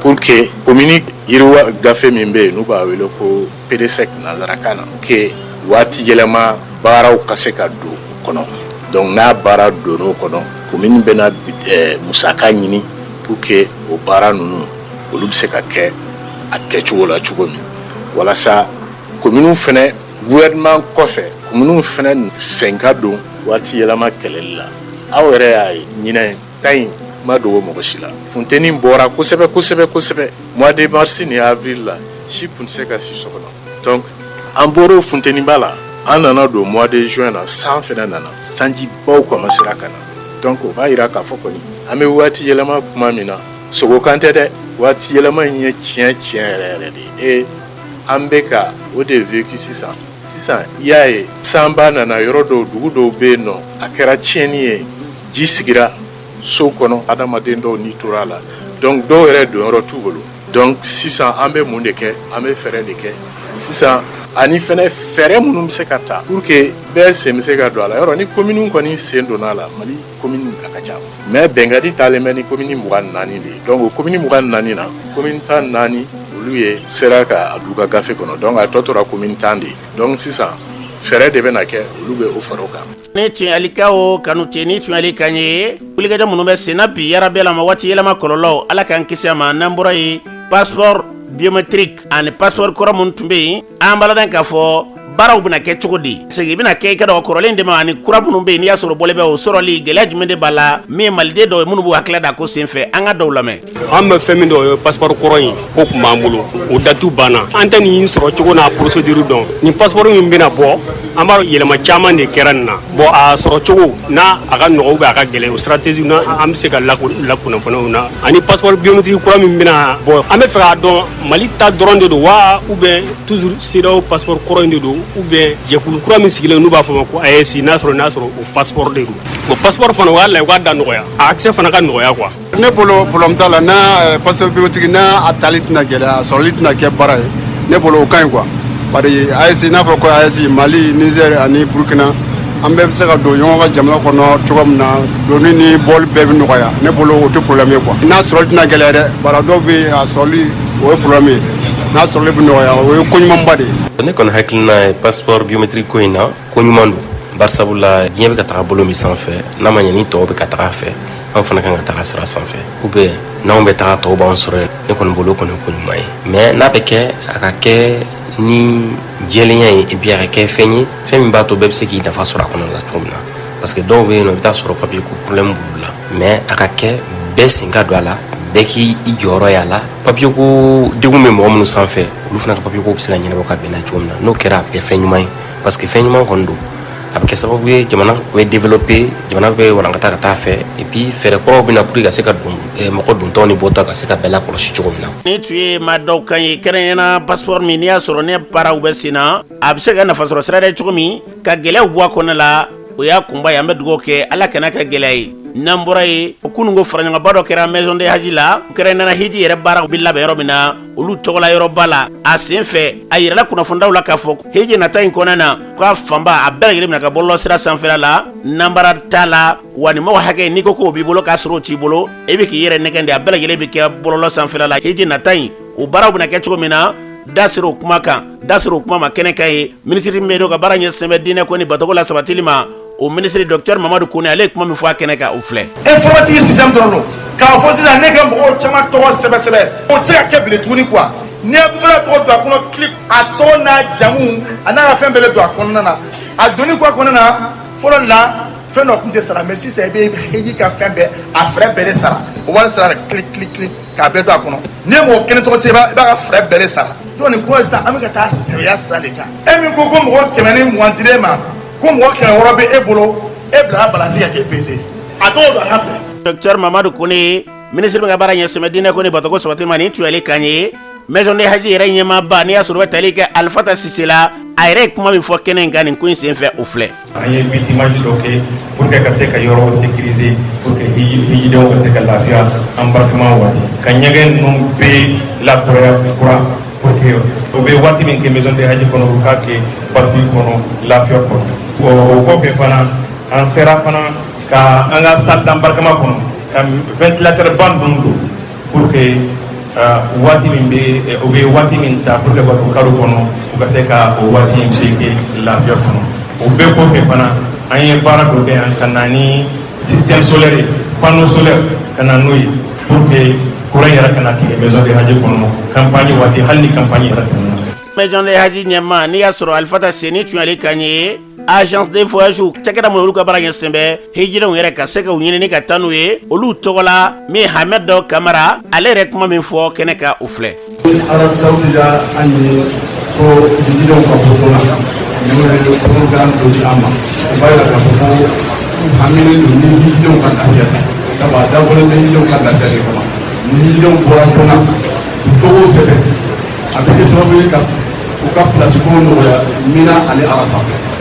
pour que commune yiriwa gafe min bɛ yen, n'u b'a wele ko PDSEC nanzarakan na, que waati yɛlɛma baaraw ka se ka don o kɔnɔ. Donc n'a baara donn'o kɔnɔ, commune bɛna musaka ɲini pour que o baara ninnu, olu bɛ se ka kɛ a kɛcogo la cogo min, walasa kominiw fɛnɛ, gouvernement kɔfɛ, kominiw fɛnɛ sen ka don waati yɛlɛma kɛlɛli la. Aw yɛrɛ y'a ye, ɲinɛ ta in ma dogo mɔgɔ si la, funteni bɔra kosɛbɛ kosɛbɛ kosɛbɛ. Mois de mars ni avril la, si tun tɛ se ka si so kɔnɔ. Donc an bɔra o funteniba la, an nana don mois de juin na, san fɛnɛ nana, sanjibaw commencera ka na. Donc o b'a yira k'a fɔ kɔni an bɛ waati yɛlɛma kuma min na, sogokan tɛ dɛ, waati yɛlɛma in ye tiɲɛ tiɲɛ yɛrɛ yɛrɛ de ye. An bɛ ka o de vécu sisan sisan. I y'a ye, sanba nana yɔrɔ dɔw, dugu dɔw bɛ yen nɔ, a kɛra tiɲɛni ye, ji sigira so kɔnɔ, adamaden dɔw ni tora a la. Donc dɔw yɛrɛ donyɔrɔ t'u bolo. Donc sisan an bɛ mun de kɛ? An bɛ fɛɛrɛ de kɛ sisan, ani fɛnɛ fɛɛrɛ minnu bɛ se ka ta pour que bɛɛ sen bɛ se ka don a la. Yɔrɔ ni commune kɔni sen donna a la, Mali commune a ka ca, mais Bɛnkadi talen bɛ ni commune 24 de ye. Donc o commune 24 na, commune 14, olu ye sera ka a d'u ka gafe kɔnɔ. Donc a tɔ tora commune 10 de ye. Donc sisan fɛɛrɛ de bɛna kɛ, olu bɛ o fara o kan. Ne tun alikaw kanu tɛ ni tun ale kan ye. Wulikajɔ minnu bɛ senna bi yarabi la ma, waati yɛlɛma kɔlɔlɔ, Ala k'an kisi a ma. N'an bɔra yen, passeport biométrique ani passeport kɔrɔ minnu tun bɛ yen, an b'a ladɔn k'a fɔ baaraw bɛna kɛ cogo di? Segin bɛna kɛ i ka dɔn kɔrɔlen de ma, ani kura minnu bɛ yen, n'i y'a sɔrɔ bɔlen bɛ, o sɔrɔli gɛlɛya jumɛn de b'a la? Min ye maliden dɔw ye minnu b'u hakili da ko senfɛ, an ka dɔw lamɛn. An bɛ fɛn min dɔn, o ye passeport kɔrɔ in o tun b'an bolo, o date banna. An tɛ nin sɔrɔ cogo n'a procédure dɔn. Nin passeport min bɛna bɔ, an b'a yɛlɛma caman de kɛra nin na. Bon, a sɔrɔ cogo n'a a ka nɔgɔ ou bien a ka gɛlɛn, o stratégie na an bɛ se ka lakunnafoniw na. Ani passeport biométrique kura min bɛna bɔ, an bɛ fɛ k'a dɔn, Mali ta dɔrɔn de don wa, ou bien toujours CEDEAO passeport kɔrɔ in de don, ou bien jɛkulu kura min sigilen n'u b'a fɔ ma ko AES, n'a sɔrɔ o passeport de don. Bon, passeport fana, u k'a lajɛ u k'a da nɔgɔya, a accès fana ka nɔgɔya quoi. Ne bolo, problème t'a la. N'a passeport biométrique n'a a tali tɛna gɛlɛya, a sɔrɔli tɛna kɛ baara ye, ne bolo o ka ɲi quoi. Bari AES, n'a fɔra ko AES, Mali, Niger ani Burukina, an bɛɛ bɛ se ka don ɲɔgɔn ka jamana kɔnɔ cogo min na, donni ni bɔli bɛɛ bɛ nɔgɔya. Ne bolo o tɛ problème ye quoi. N'a sɔrɔli tɛna gɛlɛya dɛ, bari dɔw bɛ yen, a sɔrɔli o ye problème ye. N'a sɔrɔli bɛ nɔgɔya, o ye ko ɲumanba de ye. Ne kɔni hakilina ye passeport biométrique ko in na, ko ɲuman don, barisabula diɲɛ bɛ ka taga bolo min sanfɛ, n'a ma ɲɛ ni tɔw bɛ ka taga fɛ, an fana kan ka taga sira sanfɛ, ou bien n'anw bɛ taga, tɔw b'an sɔrɔ yen. Ne kɔni bolo, kɔni ko ɲuman ye, mais n'a bɛ kɛ, a ka kɛ ni jɛlenya ye, et puis a ka kɛ fɛn ye, fɛn min b'a to bɛɛ bɛ se k'i nafa sɔrɔ a kɔnɔ la cogo min na, parce que dɔw bɛ yen nɔ, i bɛ taa sɔrɔ papier ko problème b'olu la. Mais a ka kɛ bɛɛ sen ka don a la, bɛɛ k'i jɔyɔrɔ y'a la. Papier ko degun bɛ mɔgɔ minnu sanfɛ, olu fana ka papier ko bɛ se ka ɲɛnabɔ ka bɛn n'a cogo min na. N'o kɛra, a bɛ kɛ fɛn ɲuman ye, parce que fɛn ɲuman kɔni don, a bɛ kɛ sababu ye jamana bɛ développer, jamana bɛ walankata ka taa fɛ, et puis fɛɛrɛ kuraw bɛ na pour que ka se ka don mɔgɔ dontɔ ni bɔtɔ ka se ka bɛɛ lakɔlɔsi cogo min na. Ni tun ye maa dɔw kan ye, kɛrɛnkɛrɛnnenya passeport min n'i y'a sɔrɔ ne baaraw bɛ sen na, a bɛ se ka nafa sɔrɔ sira dɛ cogo min ka gɛlɛyaw bɔ a kɔnɔ la, o y'a kunba ye. An bɛ dugawu kɛ, Ala kana kɛ gɛlɛya ye. N'an bɔra yen, kunun ko faraɲɔgɔnba dɔ kɛra Maison de Haji la, kɛrɛnkɛrɛnnenya hiji yɛrɛ baaraw bɛ labɛn yɔrɔ min na, olu tɔgɔla yɔrɔba la. A sen fɛ, a yirala kunnafonidaw la k'a fɔ hiji nata in kɔnɔna na, k'a fanba a bɛɛ lajɛlen bɛna ka bɔlɔlɔ sira sanfɛla la, nanbara t'a la. Wa ni mɔgɔ hakɛ n'i ko k'o b'i bolo k'a sɔrɔ o t'i bolo, e bɛ k'i yɛrɛ nɛgɛn de. A bɛɛ lajɛlen bɛ kɛ bɔlɔlɔ sanfɛla la. Hiji nata in, o baaraw bɛna kɛ cogo min na, da sera o kuma kan, da sera o kuma ma kɛnɛ kan ye. Minisiri min bɛ yen ka baara ɲɛsin bɛ diinɛ ko ni batoko la sabatili ma, o minisiri docteur Mamadu Kone, ale ye kuma min fɔ a kɛnɛ kan, o filɛ. Informatique système dɔrɔn don k'a fɔ sisan ne ka mɔgɔw caman tɔgɔ sɛbɛn sɛbɛn, o tɛ se ka kɛ bilen tuguni quoi. N'i ye bɛɛ tɔgɔ don a kɔnɔ, clic, a tɔgɔ n'a jamu a n'a ka fɛn bɛɛ bɛ don a kɔnɔna na. A donni kɔ a kɔnɔna na, fɔlɔ la fɛn dɔ tun tɛ sara, mais sisan i bɛ hiji ka fɛn bɛɛ, a frais bɛɛ de sara, o wari sara, clic clic clic, k'a bɛɛ don a kɔnɔ. N'i ye mɔgɔ kelen tɔgɔ sɛbɛn, i b'a ka frais bɛɛ de sara. Donc nin kuma sisan, an bɛ ka taa sɛbɛya sira de kan. E min ko ko mɔgɔ 120 dir'e ma, ko mɔgɔ 600 bɛ e bolo, e bila balance ka kɛ pesé, a tɔgɔ don a ka filɛ. Docteur Mamadu Kone, minisiri min ka baara ɲɛsin bɛ diinɛ ko ni batoko sabati ma, nin tuyali kan ye. Maison de Haji yɛrɛ ɲɛmaaba, n'i y'a sɔrɔ bɛ tali kɛ Alifata Sise la. A yɛrɛ ye kuma min fɔ kɛnɛ in kan nin ko in senfɛ, o filɛ. An ye bitimage dɔ kɛ pour que ka se ka yɔrɔ sécuriser, pour que hijidenw ka se ka lafiya embarquement waati, ka ɲɛgɛn ninnu bɛɛ lakuraya kura, pour que o bɛ waati min kɛ maison de haji kɔnɔ, u k'a kɛ basigi kɔnɔ, lafiya kɔnɔ. O kɔfɛ fana, an sera fana ka an ka salle d'embarquement kɔnɔ, ka ventilateur ba ninnu don, pour que waati min bɛ o bɛ waati min ta pour que ka don karo kɔnɔ, u ka se ka o waati in bɛɛ kɛ lafiya kɔnɔ. O bɛɛ kɔfɛ fana, an ye baara dɔ kɛ yan ka na ni système solaire ye, panneau solaire, ka na n'o ye pour que courant yɛrɛ kana tigɛ maison de haji kɔnɔ campagne waati, hali ni campagne yɛrɛ tɛmɛna. Maison de haji ɲɛma, n'i y'a sɔrɔ Alifata Seni tun y'ale kan ye, agence de voyage cakɛda min, olu ka baara ɲɛsin bɛ hijidenw yɛrɛ ka se ka u ɲini ka taa n'u ye, olu tɔgɔ la, min ye Hamɛd Dɔ Kamara, ale yɛrɛ kuma min fɔ kɛnɛ kan, o filɛ. Arabie Saoudite ya an ye ko hijidenw ka bɔ joona, n'o ye programme dɔ di an ma, o b'a yira k'a fɔ ko u haminen don ni hijidenw ka lafiya tɛ, sabu a dabɔlen bɛ hijidenw ka lafiya de kama. Ni hijidenw bɔra joona k'u tɔgɔw sɛbɛn, a bɛ kɛ sababu ye ka u ka place ko nɔgɔya Mina ani Arafa,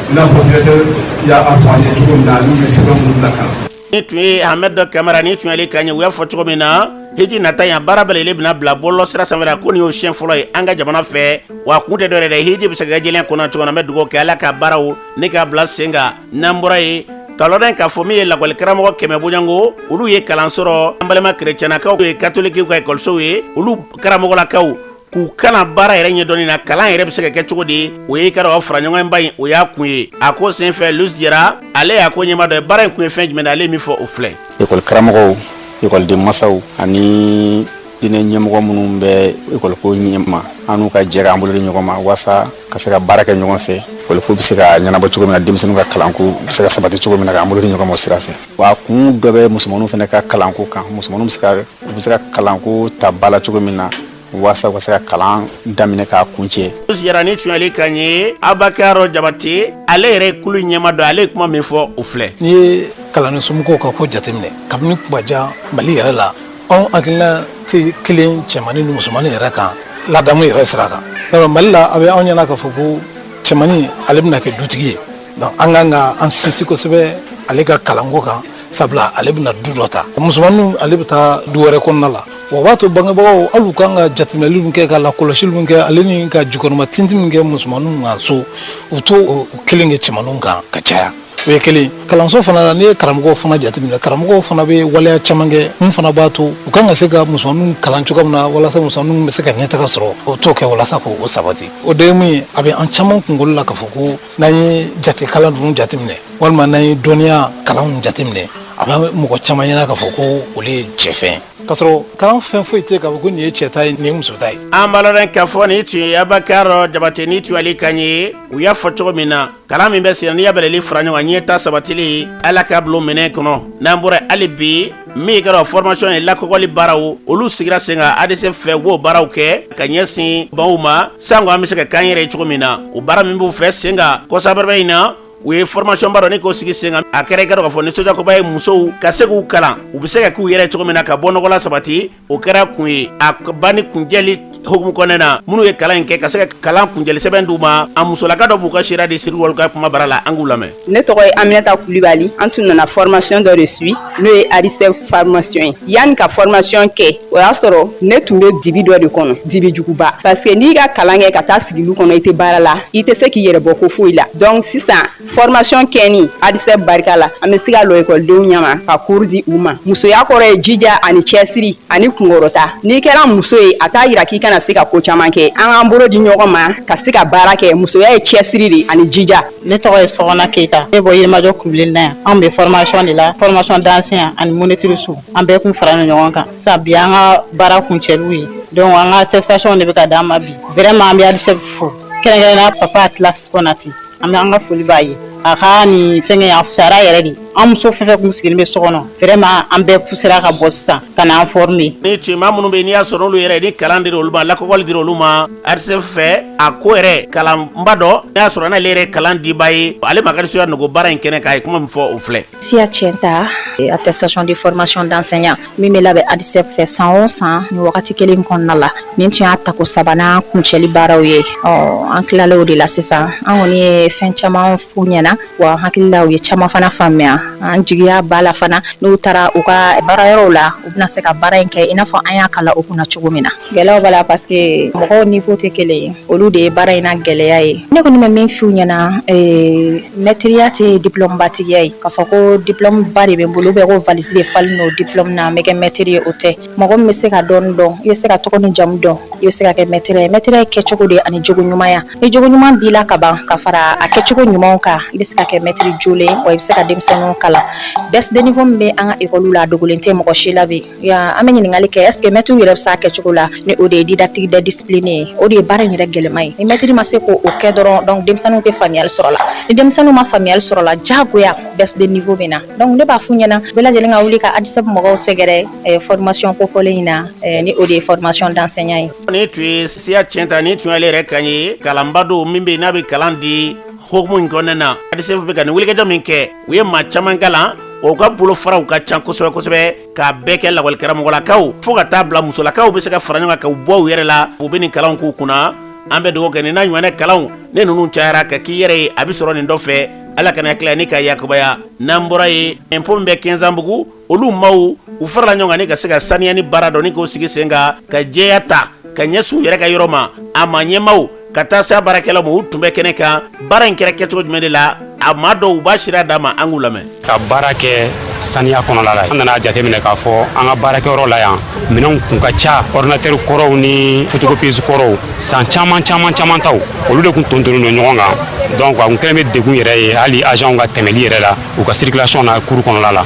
i n'a fɔ directeur y'a fɔ an ye cogo min na, n'u ye sɛbɛn minnu bila ka na. Ni tun ye Hamɛd Dɔ Kamara, ni tun y'ale kan ye. U y'a fɔ cogo min na, hiji nata yan, baara bɛɛ lajɛlen bɛna bila bɔlɔlɔ sira sanfɛ. Ko nin y'o siɲɛ fɔlɔ ye an ka jamana fɛ, wa kun tɛ dɔwɛrɛ dɛ, hiji bɛ se ka kɛ jɛlenya kɔnɔ cogo min na. An bɛ dugawu kɛ, Ala ka baaraw ne k'a bila sen kan. N'an bɔra yen, ka lɔdɔn k'a fɔ min ye lakɔli karamɔgɔ 100 bɔɲɔgɔnko, olu ye kalan sɔrɔ, an balima kerecɛnakaw ye, katolikiw ka ekɔlisow ye, olu karamɔgɔlakaw k'u kalan baara yɛrɛ ɲɛdɔnni na, kalan yɛrɛ bɛ se ka kɛ cogo di. O ye ka fara ɲɔgɔnba in, o y'a kun ye. A ko senfɛ, Luis Jara, ale y'a ko ɲɛma dɔ ye. Baara in kun ye fɛn jumɛn, ale min fɔ, o filɛ. Ekɔli karamɔgɔw, ekɔliden masaw ani diinɛ ɲɛmɔgɔ minnu bɛ ekɔliko ɲɛma, an n'u ka jɛ k'an bolo di ɲɔgɔn ma walasa ka se ka baara kɛ ɲɔgɔn fɛ, ekɔliko bɛ se ka ɲɛnabɔ cogo min na, denmisɛnninw ka kalanko bɛ se ka sabati cogo min na, k'an bolo di ɲɔgɔn ma o sira fɛ. Wa kun dɔ bɛ musomaninw fana ka kalanko kan, musomaninw bɛ se ka kalanko ta ba la cogo min na, walasa u ka se ka kalan daminɛ k'a kuncɛ. Jara ni tun y'ale kan ye. Abakar Jabate, ale yɛrɛ kulu ɲɛma dɔ, ale ye kuma min fɔ, o filɛ. N'i ye kalanden somɔgɔw ka ko jateminɛ, kabini kumajan Mali yɛrɛ la, anw hakilina tɛ kelen cɛmannin ni musomannin yɛrɛ kan ladamu yɛrɛ sira kan. Sabu Mali la, a bɛ anw ɲɛna k'a fɔ ko cɛmannin, ale bɛna kɛ dutigi ye, donc an kan ka an sinsin kosɛbɛ ale ka kalanko kan, sabula ale bɛna du dɔ ta, musomanninw ale bɛ taa du wɛrɛ kɔnɔna la. Wa o b'a to bangebagaw hali u kan ka jateminɛli min kɛ, ka lakɔlɔsili min kɛ, ale ni ka jukɔrɔma tintin min kɛ musomanninw ka so, u t'o kelen kɛ cɛmanninw kan ka caya. O ye kelen. Kalanso fana na, n'i ye karamɔgɔw fana jateminɛ, karamɔgɔw fana bɛ waleya caman kɛ min fana b'a to u kan ka se ka musomanninw kalan cogo min na, walasa musomanninw bɛ se ka ɲɛtaga sɔrɔ, o t'o kɛ walasa k'o sabati. O de ye mun ye, a bɛ an caman kunkolo la k'a fɔ ko n'an ye jate kalan ninnu jateminɛ, walima n'an ye dɔnniya kalanw jateminɛ, a bɛ mɔgɔ caman ɲɛna k'a fɔ ko olu ye cɛfɛn, k'a sɔrɔ kalan fɛn foyi tɛ k'a fɔ ko nin ye cɛ ta ye, nin ye muso ta ye. An b'a lɔn k'a fɔ nin tun ye Abakar Jabate, ni tun y'ale kan ye. U y'a fɔ cogo min na, kalan min bɛ sen, n'i y'a bɛɛ lajɛlen fara ɲɔgɔn kan, ɲɛta sabatili, Ala k'a bila minɛn kɔnɔ. N'an bɔra, hali bi min kɛra formation ye, lakɔkɔli baaraw, olu sigira sen kan ADC fɛ. U b'o baaraw kɛ ka ɲɛsin baw ma, sanko an bɛ se ka k'an yɛrɛ ye cogo min na. O baara min b'u fɛ sen kan kɔsa in na, u ye formation ba dɔ ni k'o sigi sen kan. A kɛra i ka dɔn k'a fɔ nisɔndiyakoba ye, musow ka se k'u kalan, u bɛ se ka k'u yɛrɛ cogo min na, ka bɔ nɔgɔ la sabati. O kɛra kun ye. A banni kunjɛli hukumu kɔnɔna na, minnu ye kalan in kɛ, ka se ka kalan kunjɛli sɛbɛn d'u ma. A musolaka dɔ b'u ka sira di Siriwali ka kuma bara la, an k'u lamɛn. Ne tɔgɔ ye Aminata Kulibali. An tun nana formation dɔ de suit, n'o ye ADISEF formation ye. Yanni ka formation kɛ, o y'a sɔrɔ ne tun bɛ dibi dɔ de kɔnɔ, dibi juguba, parce que n'i ka kalan kɛ ka taa sigi lu kɔnɔ, i tɛ baara la, i tɛ se k'i yɛrɛ bɔ ko foyi la. Donc sisan, formation kɛni ADISEF barika la, an bɛ se ka lɔ ekɔlidenw ɲɛma ka cours di u ma. Musoya kɔrɔ ye jija ani cɛsiri ani kunkɔrɔta. N'i kɛra muso ye, a t'a yira k'i kana se ka ko caman kɛ. An k'an bolo di ɲɔgɔn ma ka se ka baara kɛ. Musoya ye cɛsiri de ani jija. Ne tɔgɔ ye Sɔgɔna Keyita, ne bɔ Yirimajɔ Kubili na yan. Anw bɛ formation de la, formation d'enseignant ani monitrice. An bɛɛ kun faralen ɲɔgɔn kan sisan. Bi an ka baara kuncɛliw ye, donc an ka attestation de bɛ ka d'an ma bi. Vraiment, an bɛ ADISEF fo, kɛrɛnkɛrɛnnenya papa Atlas Konate, an bɛ an ka foli b'a ye. A ka nin fɛngɛ a fisayara yɛrɛ de. An muso fɛn fɛn kun sigilen bɛ so kɔnɔ, vraiment an bɛɛ poussera ka bɔ sisan ka na an former. Ni cɛman minnu bɛ yen, n'i y'a sɔrɔ olu yɛrɛ ni kalan dira olu ma, lakɔkɔli dira olu ma ADISEP fɛ, a ko yɛrɛ kalanba dɔ, n'a y'a sɔrɔ n'ale yɛrɛ kalan diba ye, ale Makari Suya Nogo baara in kɛnɛ kan, a ye kuma min fɔ, o filɛ. Siya Tiɲɛta, attestation de formation d'enseignant min bɛ labɛn ADISEP fɛ san o san nin wagati kelen kɔnɔna la, nin tun y'a tako sabanan kuncɛli baaraw ye. Ɔ, an tilalen o de la sisan. An kɔni ye fɛn caman f'u ɲɛna wa, hakili la u ye caman fana faamuya. An jigiya b'a la fana, n'u taara u ka baarayɔrɔw la, u bɛna se ka baara in kɛ i n'a fɔ an y'a kalan u kunna cogo min na. Gɛlɛyaw b'a la parce que mɔgɔw niveau tɛ kelen ye, olu de ye baara in na gɛlɛya ye. Ne kɔni bɛ min f'u ɲɛna, mɛtiriya tɛ diplôme batigiya ye, k'a fɔ ko diplôme ba de bɛ n bolo ou bien ko valise de falen don diplôme na, n bɛ kɛ mɛtiri ye, o tɛ. Mɔgɔ min bɛ se ka dɔɔni dɔn, i bɛ se ka tɔgɔ ni jamu dɔn, i bɛ se ka kɛ mɛtiri ye. Mɛtiriya ye kɛcogo de ani jogo ɲumanya. Ni jogo ɲuman b'i la ka ban, ka fara a kɛcogo ɲumanw kan, i bɛ se ka kɛ mɛtiri jolen wa, i bɛ se ka denmisɛnninw kalan. Baisse de niveau min bɛ an ka école la, a dogolen tɛ mɔgɔ si la bi. An bɛ ɲininkali kɛ, est ce que mɛtiriw yɛrɛ bɛ se a kɛcogo la? Ni o de ye didactique de discipline ye, o de ye baara in yɛrɛ gɛlɛman ye. Ni mɛtiri ma se k'o kɛ dɔrɔn, donc denmisɛnninw tɛ faamuyali sɔrɔ la. Ni denmisɛnninw ma faamuyali sɔrɔ la, diyagoya baisse de niveau bɛ na. Donc ne b'a f'u ɲɛna, bɛɛ lajɛlen ka wuli ka ADISEP mɔgɔw sɛgɛrɛ formation kofɔlen in na, ni o de ye formation d'enseignant ye. Nin tun ye Siya Tiɲɛta, nin tun y'ale yɛrɛ kan ye, kalanba don min bɛ yen n'a bɛ kalan di hokumu in kɔnɔna na. ADISEP bɛ ka nin wulikajɔ min kɛ, u ye maa caman kalan, o ka bolofaraw ka ca kosɛbɛ kosɛbɛ, k'a bɛɛ kɛ lakɔlikaramɔgɔlakaw fo ka taa bila musolakaw bɛ se ka fara ɲɔgɔn kan ka bɔ u yɛrɛ la, u bɛ nin kalanw k'u kunna. An bɛ dugawu kɛ nin n'a ɲɔgɔnna kalanw ne ninnu cayara ka k'i yɛrɛ ye, a bɛ sɔrɔ nin dɔ fɛ. Ala kana tila ni ka yakubaya. N'an bɔra yen, impôt min bɛ Kɛnzanbugu, olu maaw u farala ɲɔgɔn kan ni ka se ka saniya ni baara dɔ ni k'o sigi sen kan, ka jɛya ta ka ɲɛsin u yɛrɛ ka yɔrɔ ma. A ma ɲɛmaaw ka taa se a baarakɛlaw ma, u tun bɛ kɛnɛ kan. Baara in kɛra kɛcogo jumɛn de la? A maa dɔw u b'a sira d'a ma, an k'u lamɛn. Ka baara kɛ saniya kɔnɔla la, an nana jateminɛ k'a fɔ an ka baarakɛyɔrɔ la yan, minɛnw kun ka ca, ordinateur kɔrɔw ni photocopieuse kɔrɔw, san caman caman caman taw, olu de kun tontonnen don ɲɔgɔn kan. Donc a kun kɛlen bɛ degun yɛrɛ ye hali agentw ka tɛmɛli yɛrɛ la, u ka circulation na cour kɔnɔla la.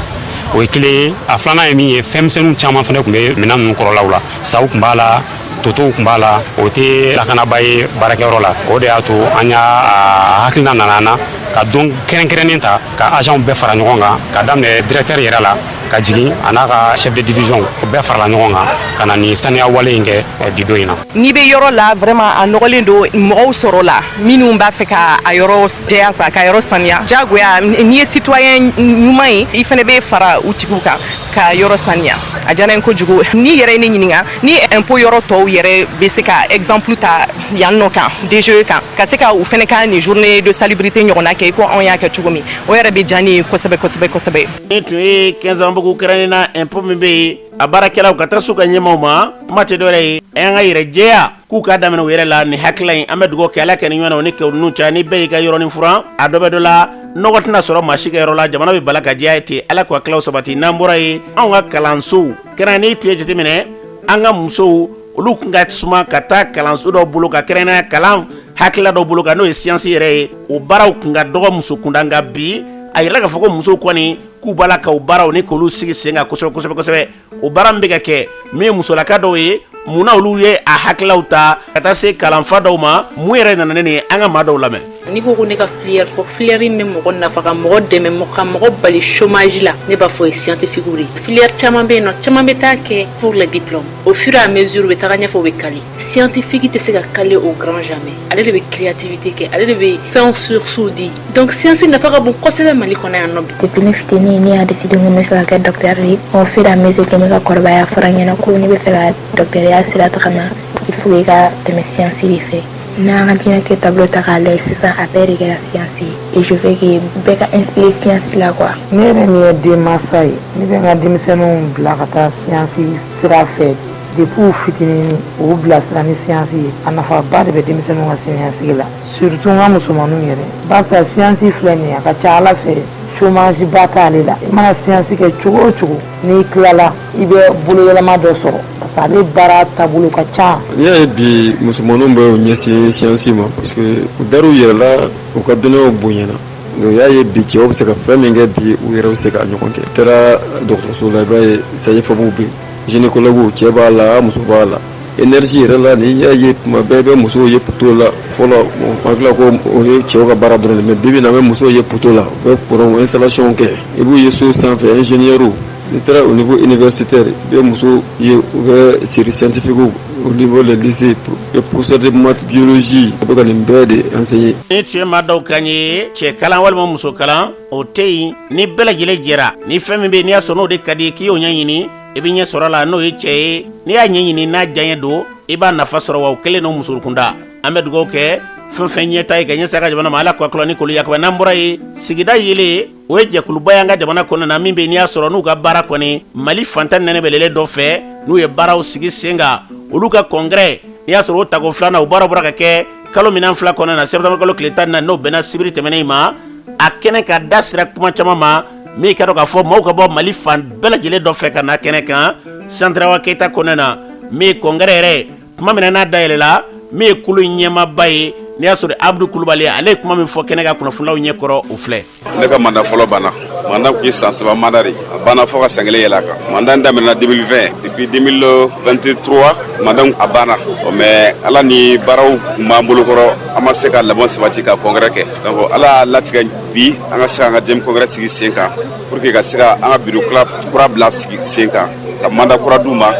O ye kelen ye. A filanan ye min ye, fɛnmisɛnninw caman fana tun bɛ minɛn ninnu kɔrɔlaw la, saw tun b'a la, totow tun b'a la, o tɛ lakanaba ye baarakɛyɔrɔ la. O de y'a to an y'a hakilina nana an na ka don kɛrɛnkɛrɛnnen ta ka agentw bɛɛ fara ɲɔgɔn kan, ka daminɛ directeur yɛrɛ la ka jigin a n'a ka chef de division, o bɛɛ farala ɲɔgɔn kan ka na nin saniya wale in kɛ bi don in na. N'i bɛ yɔrɔ la, vraiment a nɔgɔlen don, mɔgɔw sɔrɔ la minnu b'a fɛ ka a yɔrɔ jɛya quoi, ka yɔrɔ saniya. Diyagoya, n'i ye citoyen ɲuman ye, i fana bɛ fara u tigiw kan ka yɔrɔ saniya. A diyara n ye kojugu. N'i yɛrɛ ye ne ɲininka ni impôt yɔrɔ tɔw yɛrɛ bɛ se ka exemple ta yan nɔ kan, DGE kan, ka se ka u fana ka nin journée de salubrité ɲɔgɔnna kɛ i ko anw y'a kɛ cogo min, o yɛrɛ bɛ diya ne ye kosɛbɛ kosɛbɛ kosɛbɛ. Nin tun ye Kɛnzanbugu, kɛrɛnnen na impôt min bɛ yen, a baarakɛlaw ka taa s'u ka ɲɛmaaw ma. Kuma tɛ dɔwɛrɛ ye, an ka yɛrɛ jɛya k'u k'a daminɛ u yɛrɛ la. Nin hakilila in, an bɛ dugawu kɛ, Ala kɛ ni ɲɔgɔn na o ni kɛ ninnu caya. Ni bɛɛ y'i ka yɔrɔnin furan, a dɔ bɛ dɔ la, nɔgɔ tɛna sɔrɔ maa si ka yɔrɔ la, jamana bɛ bala ka jɛya ten. Ala k'u hakililaw sabati. N'an bɔra yen, anw ka kalansow kɛrɛn, n'i tun ye jateminɛ, an ka musow olu tun ka suma ka taa kalanso dɔ bolo ka kɛrɛnkɛrɛnnenya kalan hakilila dɔ bolo kan, n'o ye siyansi yɛrɛ ye, o baaraw tun ka dɔgɔ muso kunda. Nka bi, a yirala k'a fɔ ko musow kɔni k'u b'a la ka o baaraw ni k'olu sigi sen kan kosɛbɛ kosɛbɛ kosɛbɛ. O baara min bɛ ka kɛ, min ye musolaka dɔw ye, munna olu ye a hakililaw ta ka taa se kalanfa dɔw ma? Mun yɛrɛ nana ni an ka maa dɔw lamɛn. N'i ko ko ne ka filière fɔ, filière min bɛ mɔgɔ nafa, ka mɔgɔ dɛmɛ, ka mɔgɔ bali chômage la, ne b'a fɔ ye scientifique de ye. Filière caman bɛ yen nɔ, caman bɛ taa kɛ pour le diplôme, au fur et à mesure u bɛ taga ɲɛfɛ, u bɛ caler. Scientifique tɛ se ka caler au grand jamais. Ale de bɛ créativité kɛ, ale de bɛ fɛnw sources di. Donc science nafa ka bon kosɛbɛ Mali kɔnɔ yan nɔ bi. Depuis ne fitinin, ne y'a décidé ko n bɛ fɛ ka kɛ docteur de ye. Au fur et à mesure que n bɛ ka kɔrɔbaya, a fɔra n ɲɛna ko n'i bɛ fɛ ka docteurya sira tagama, il faut i ka tɛmɛ science de fɛ. N'an ka diɲɛlatigɛ taabolo ta k'a lajɛ sisan, a bɛɛ de kɛra science ye et je veux que bɛɛ ka inspiré science la quoi. Ne yɛrɛ min ye denmansa ye, ne bɛ n ka denmisɛnninw bila ka taa science sira fɛ depuis u fitinin, u bilasira ni science ye. A nafaba de bɛ denmisɛnninw ka siniɲɛsigi la, surtout n ka musomaninw yɛrɛ, barisa science filɛ nin ye, a ka ca Ala fɛ, chômage ba t'ale la. I mana science kɛ cogo o cogo, n'i tilala, i bɛ boloyɛlɛma dɔ sɔrɔ parce que ale baara taabolo ka ca. N'i y'a ye bi musomaninw bɛ u ɲɛsin science ma, parce que u dar'u yɛrɛ la, u ka dɔnniyaw bonyana. U y'a ye bi cɛw bɛ se ka fɛn min kɛ bi, u yɛrɛ bɛ se k'a ɲɔgɔn kɛ. I taara dɔgɔtɔrɔso la, i b'a ye sage-femme bɛ yen, gynécologue, cɛ b'a la, muso b'a la. Énergie yɛrɛ la, n'i y'a ye tuma bɛɛ i bɛ musow ye poteau la. Fɔlɔ, hakili ko o ye cɛw ka baara dɔrɔn, mais bi bi in na, an bɛ musow ye poteau la, u bɛ courant installation kɛ. I b'u ye so sanfɛ, ingénieur. N'i taara au niveau universitaire, i bɛ muso ye, u bɛ série scientifique au niveau des lycées, et professeur de maths, biologie, u bɛ ka nin bɛɛ de enseigner. Ni tun ye maa dɔw kan ye, cɛ kalan walima muso kalan, o tɛ yen. Ni bɛɛ lajɛlen jɛra ni fɛn min bɛ yen, n'i y'a sɔrɔ n'o de ka di k'i y'o ɲɛɲini, i bɛ ɲɛ sɔrɔ a la. N'o ye cɛ ye, n'i y'a ɲɛɲini, n'a diyaɲɛ don, i b'a nafa sɔrɔ. Wa o kelen don muso kunda. An bɛ dugawu kɛ fɛn fɛn ɲɛta ye ka ɲɛsin a ka jamana ma, Ala k'a kɔlɔ ni kolo yakuba. N'an bɔra yen, Sigida Yeelen, o ye jɛkuluba y'an ka jamana kɔnɔna na, min bɛ n'i y'a sɔrɔ n'u ka baara kɔni Mali fantan nɛnɛ bɛlɛlen dɔ fɛ, n'u ye baaraw sigi sen kan. Olu ka congrès, n'i y'a sɔrɔ o tako filanan, o baara bɔra ka kɛ kalo minɛn fila kɔnɔna na, septembre kalo tile 14, n'o bɛnna sibiri tɛmɛnen in ma. A kɛnɛ ka da sira kuma caman ma, min ka dɔn k'a fɔ maaw ka bɔ Mali fan bɛɛ lajɛlen dɔ fɛ ka na kɛnɛ kan, Centre Awa Keyita kɔnɔna na. Min ye congrès yɛrɛ, tuma min na n'a dayɛlɛla, min ye kulu ɲɛmaaba ye, n'i y'a sɔrɔ Abudu Kulubali, ale ye kuma min fɔ kɛnɛ ka kunnafonilaw ɲɛkɔrɔ, o filɛ. Ne ka mandat fɔlɔ banna. Mandat tun ye san 3 mandat de, a banna fo ka san kelen yɛlɛ a kan. Mandat daminɛna 2020, depuis 2023 mandat a banna. Mais Ala ni baaraw tun b'an bolokɔrɔ, an ma se ka labɛn sabati ka congrès kɛ. Donc Ala y'a latigɛ bi an ka se k'an ka deuxième congrès sigi sen kan pour que ka se ka an ka bureau kura bila sigi sen kan, ka mandat kura d'u ma,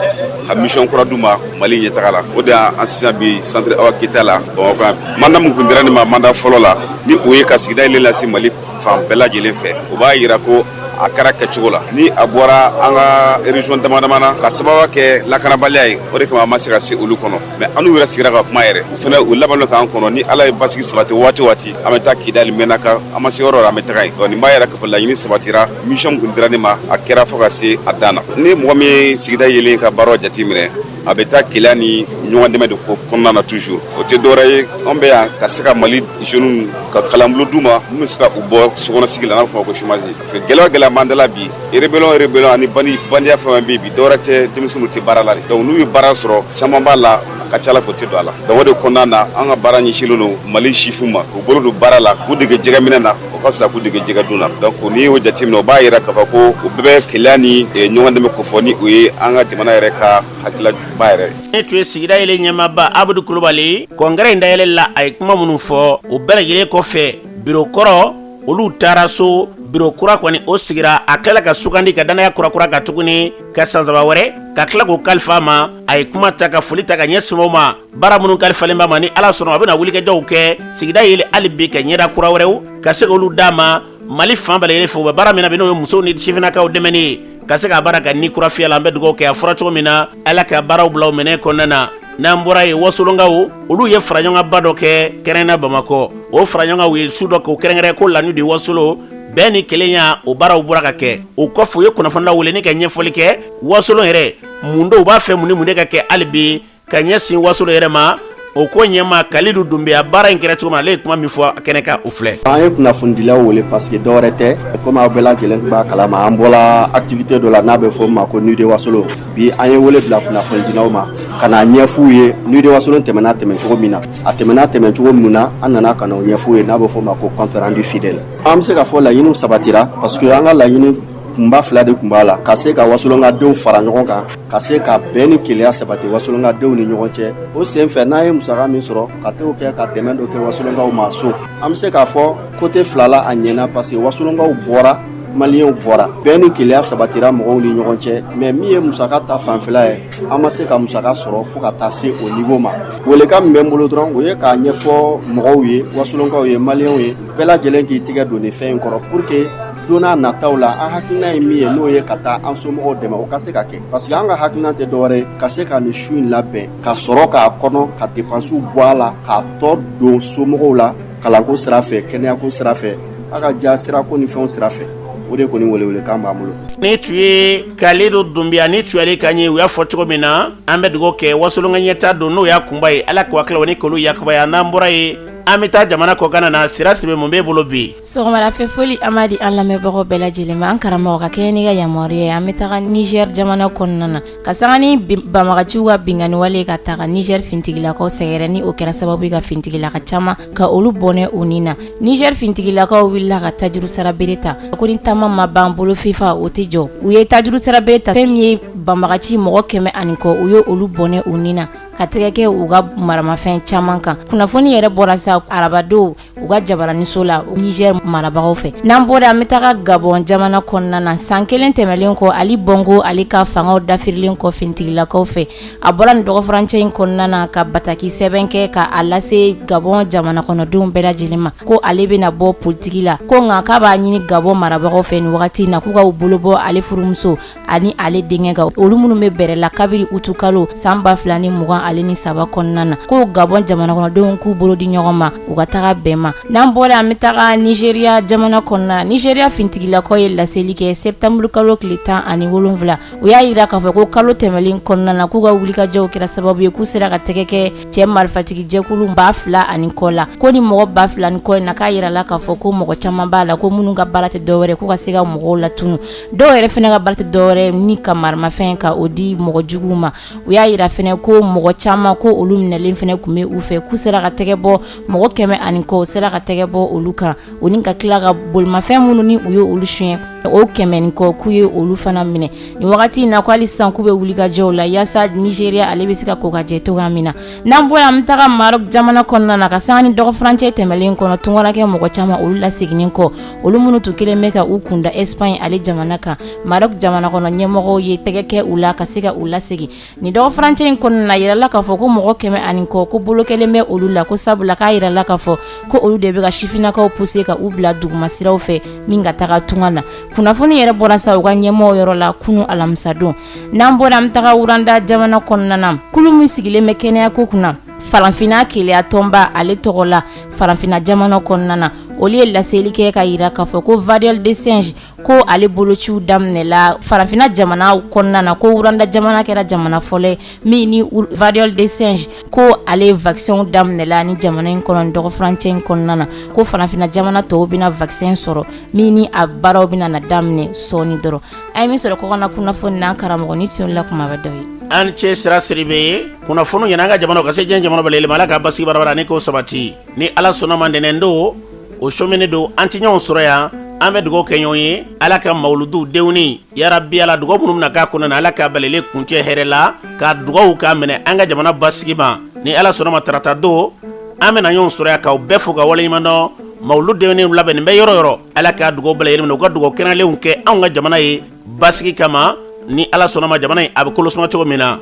ka mission kura d'u ma Mali ɲɛtaga la. O de y'an sisan bi Centre Awa Keyita la Bamakɔ. Mandat min tun dira ne ma mandat fɔlɔ la, ni o ye ka Sigida Yeelen lase Mali fan bɛɛ lajɛlen fɛ, o b'a yira ko a kɛra kɛcogo la. Ni a bɔra an ka région dama dama na ka sababu kɛ lakanabaliya ye, o de kama an ma se ka se olu kɔnɔ. Mais an n'u yɛrɛ sigira ka kuma yɛrɛ, u fana u labɛn k'an kɔnɔ. Ni Ala ye basigi sabati waati o waati, an bɛ taa Kidali, Mɛnaka, an ma se yɔrɔ la, an bɛ taga yen. Donc nin b'a yira k'a fɔ laɲini sabatira, mission min tun dira ne ma, a kɛra fo ka se a dan na. Ni mɔgɔ min ye Sigida Yeelen ka baaraw jateminɛ, a bɛ taa kelenya ni ɲɔgɔn dɛmɛ de ko kɔnɔna na toujours. O tɛ dɔwɛrɛ ye, an bɛ yan ka se ka Mali jeunes ka kalanbolo d'u ma min bɛ se ka u bɔ sokɔnɔsigi la, n'a fɔ ko chômage, parce que gɛlɛya o gɛlɛya b'an da la bi, rébellion o rébellion ani bandiya fɛn fɛn bɛ yen bi, dɔwɛrɛ tɛ, denmisɛnninw tɛ baara la de. Donc n'u ye baara sɔrɔ, caman b'a la, a ka ca la k'o tɛ don a la. Donc o de kɔnɔna na, an ka baara ɲɛsinlen don Mali sifinw ma, k'u bolo don baara la, k'u dege jɛgɛminɛ na, o ka fisa k'u dege jɛgɛ dun na. Donc n'i y'o jateminɛ, o b'a yira k'a fɔ ko o bɛɛ bɛ kelenya ni ɲɔgɔn dɛmɛ kofɔ, ni o ye an ka jamana yɛrɛ ka hakililaba yɛrɛ. Ne tun ye Sigida Yeelen ɲɛmaaba Abudu Kulubali. Congrès in dayɛlɛ la, a ye kuma minnu fɔ, o bɛɛ lajɛlen kɔfɛ, bureau kɔrɔ, olu taara so, bureau kura kɔni o sigira. A tilala ka sugandi ka danaya kurakura ka tuguni ka san 3 wɛrɛ ka tila k'o kalifa ma. A ye kuma ta ka foli ta ka ɲɛsin o ma. Baara minnu kalifalen b'a ma, ni Ala sɔnna, a bɛna wulikajɔw kɛ Sigida Yeelen hali bi, ka ɲɛda kura wɛrɛw ka se k'olu d'a ma Mali fan bɛɛ lajɛlen fɛ. U bɛ baara min na bi, n'o ye musow ni sifinnakaw dɛmɛni ye ka se ka baara ka ni kura fiyɛ la. An bɛ dugawu kɛ, a fɔra cogo min na, Ala ka baaraw bila u minɛ kɔnɔna na. N'an bɔra yen, Wasolonkaw, olu ye faraɲɔgɔnba dɔ kɛ kɛrɛnna Bamakɔ. O faraɲɔgɔnkan, u ye su dɔ k'o kɛrɛnkɛrɛn ko la nuit de Wasolo, bɛn ni kelenya. O baaraw bɔra ka kɛ. O kɔfɛ, u ye kunnafonilaw wele ni ka ɲɛfɔli kɛ Wasolon yɛrɛ mun don, u b'a fɛ mun ni mun de ka kɛ hali bi ka ɲɛsin Wasolo yɛrɛ ma. O ko ɲɛmaa Kalidu Dunbiya, baara in kɛra cogo min, ale ye kuma min fɔ kɛnɛ kan, o filɛ. An ye kunnafonidilaw wele parce que dɔwɛrɛ tɛ, komi aw bɛɛ lajɛlen b'a kalama, an bɔla activité dɔ la n'a bɛ fɔ o ma ko Nuit de Wasolo. Bi an ye wele bila kunnafonidilaw ma ka na ɲɛf'u ye Nuit de Wasolo tɛmɛna tɛmɛ cogo min na, a tɛmɛna tɛmɛ cogo min na, an nana ka na o ɲɛf'u ye, n'a bɛ fɔ o ma ko compte rendu fidèle. An bɛ se ka fɔ laɲiniw sabatira parce que an ka laɲini kunba fila de tun b'a la: ka se ka wasolonkadenw fara ɲɔgɔn kan, ka se ka bɛn ni kelenya sabati wasolonkadenw ni ɲɔgɔn cɛ. O sen fɛ, n'an ye musaka min sɔrɔ, ka t'o kɛ ka dɛmɛ dɔ kɛ wasolonkaw ma so. An bɛ se k'a fɔ côté fila la, a ɲɛna parce que wasolonkaw bɔra, maliyɛnw bɔra, bɛn ni kelenya sabatira mɔgɔw ni ɲɔgɔn cɛ. Mais min ye musaka ta fanfɛla ye, an ma se ka musaka sɔrɔ fo ka taa se o niveau ma. Welekan min bɛ n bolo dɔrɔn, o ye k'a ɲɛfɔ mɔgɔw ye, wasolonkaw ye, maliyɛnw ye, bɛɛ lajɛlen k'i tigɛ don nin fɛn in kɔrɔ pour que don n'a nataw la, an hakilina ye min ye, n'o ye ka taa an somɔgɔw dɛmɛ, o ka se ka kɛ, parce que an ka hakilina tɛ dɔwɛrɛ ye ka se ka nin su in labɛn, ka sɔrɔ k'a kɔnɔ, ka dépenses bɔ a la, k'a tɔ don somɔgɔw la, kalanko sira fɛ, kɛnɛyako sira fɛ, a ka ja sirako ni fɛnw sira fɛ. O de kɔni welewelekan b'an bolo. Ni tun ye Kalidu Dunbiya, ni tun y'ale kan ye. U y'a fɔ cogo min na, an bɛ dugawu kɛ Wasolon ka ɲɛta don, n'o y'a kunba ye, Ala k'o hakili ni k'olu yakubaya. N'an bɔra yen, an bɛ taa jamana kɔkan na. Sira Sidibe, mun b'e bolo bi? Sɔgɔmada foli an b'a di an lamɛnbagaw bɛɛ lajɛlen ma. An karamɔgɔ, ka kɛɲɛ n'i ka yamaruya ye, an bɛ taga Niger jamana kɔnɔna na ka sanga ni banbagaciw ka binkanni wale ka taga Niger fintigilakaw sɛgɛrɛ, ni o kɛra sababu ye ka fintigilaka caman ka olu bɔnɛ u ni na. Niger fintigilakaw wulila ka tajuru sara bere ta ko ni taama ma ban, bolo fifa o tɛ jɔ. U ye tajuru sara bere ta, fɛn min ye banbagaci mɔgɔ 100 ani kɔ, u ye olu bɔnɛ u ni na. ka tɛgɛ kɛ u ka maramafɛn caman kan. Kunnafoni yɛrɛ bɔra sa arabadon u ka jabaraniso la Niger marabagaw fɛ. N'an bɔra, an bɛ taga Gabon jamana kɔnɔna na. San kelen tɛmɛlen kɔ Ali Bongo ale ka fangaw dafirilen kɔ finitigilakaw fɛ, a bɔra nin dɔgɔfurancɛ in kɔnɔna na ka bataki sɛbɛn kɛ ka a lase Gabon jamana kɔnɔdenw bɛɛ lajɛlen ma ko ale bɛna bɔ politiki la, ko nka k'a b'a ɲini Gabon marabagaw fɛ nin wagati in na k'u ka u bolo bɔ ale furumuso ani ale denkɛ kan, olu minnu bɛ bɛrɛ la kabiri utukalo san 2023 kɔnɔna na, ko Gabon jamana kɔnɔdenw k'u bolo di ɲɔgɔn ma u ka taga bɛn ma. N'an bɔra, an bɛ taga Nigeria jamana kɔnɔna. Nigeria finitigilakaw ye laseli kɛ septembre kalo tile 17. U y'a jira k'a fɔ ko kalo tɛmɛlen kɔnɔna na, k'u ka wulikajɔw kɛra sababu ye k'u sera ka tɛgɛ kɛ cɛ marifatigi jɛkulu 2000 ani kɔ la. Ko ni mɔgɔ 2000 ni kɔ in na, k'a yirala k'a fɔ ko mɔgɔ caman b'a la ko minnu ka baara tɛ dɔwɛrɛ k'u ka se ka mɔgɔw latunu. Dɔw yɛrɛ fana ka baara tɛ dɔwɛrɛ ni ka maramafɛn ka o di mɔgɔ juguw ma. U y'a yira fana ko mɔgɔ caman ko olu minɛlen fana tun bɛ u fɛ, k'u sera ka tɛgɛ bɔ mɔgɔ 100 ani kɔ, u sera ka tɛgɛ bɔ olu kan, o ni ka tila ka bolimafɛn minnu ni u ye olu suɲɛ o 100 ni kɔ, k'u ye olu fana minɛ. Nin wagati in na, ko hali sisan k'u bɛ wulikajɔw la yaasa Nigeria ale bɛ se ka ko ka jɛ cogoya min na. N'an bɔra, an bɛ taga Maroc jamana kɔnɔna na. Ka sanga ni dɔgɔfurancɛ tɛmɛlen kɔnɔ, tunkarakɛ mɔgɔ caman olu laseginnen kɔ, olu minnu tun kelen bɛ ka u kunda Espagne ale jamana kan, Maroc jamana kɔnɔ ɲɛmɔgɔw ye tɛgɛ kɛ u la ka se ka u lasegin. Nin dɔgɔfurancɛ in kɔnɔna na, yirala k'a fɔ ko mɔgɔ 100 ani kɔ, ko bolo kɛlen bɛ olu la, ko sabula k'a yirala k'a fɔ ko olu de bɛ ka sifinnakaw pousser ka u bila duguma siraw fɛ min ka taga tunga na. Kunnafoni yɛrɛ bɔra sa u ka ɲɛmɔgɔw yɔrɔ la kunu alamisadon. N'an bɔra, an bɛ taga Rwanda jamana kɔnɔna na. Kulu min sigilen bɛ kɛnɛyako kunna Farafinna Keleya tɔnba ale tɔgɔ la farafinna jamana kɔnɔna na, olu ye laseli kɛ ka yira k'a fɔ ko variole de singe ko ale bolociw daminɛla farafinna jamana kɔnɔna na, ko Rwanda jamana kɛra jamana fɔlɔ ye min ni variole de singe ko ale vaccin daminɛla ni jamana in kɔnɔ dɔgɔfurancɛ in kɔnɔna na, ko farafinna jamana tɔw bɛna vaccin sɔrɔ min ni a baaraw bɛna na daminɛ sɔɔni dɔrɔn. A ye min sɔrɔ kɔkanna kunnafoni n'an karamɔgɔ ni tun la kumaba dɔ ye. An cɛ sira Sidibe ye kunnafoni ɲɛna an ka jamana ka se diɲɛ jamana bɛɛ lajɛlen ma. Ala ka basigi barabara ni k'o sabati. Ni Ala sɔnna ma, ntɛnɛn don o sɔminen don, an tɛ ɲɔgɔn sɔrɔ yan. An bɛ dugawu kɛ ɲɔgɔn ye, Ala ka mawuludu denw yarabi, Ala dugawu minnu bɛna k'a kɔnɔna na, Ala ka balele kuncɛ hɛrɛ la, ka dugawu k'a minɛ an ka jamana basigi ma. Ni Ala sɔnna ma, tarata don an bɛna ɲɔgɔn sɔrɔ yan k'aw bɛɛ fo ka waleɲuman dɔn. Mawuludu denw labɛnnen bɛ yɔrɔ yɔrɔ, Ala ka dugawu bɛɛ lajɛlen minɛ, u ka dugawu kɛnɛlenw kɛ anw ka jamana ye basigi kama. Ni Ala sɔnna ma, jamana in a bɛ kolo suma cogo min na.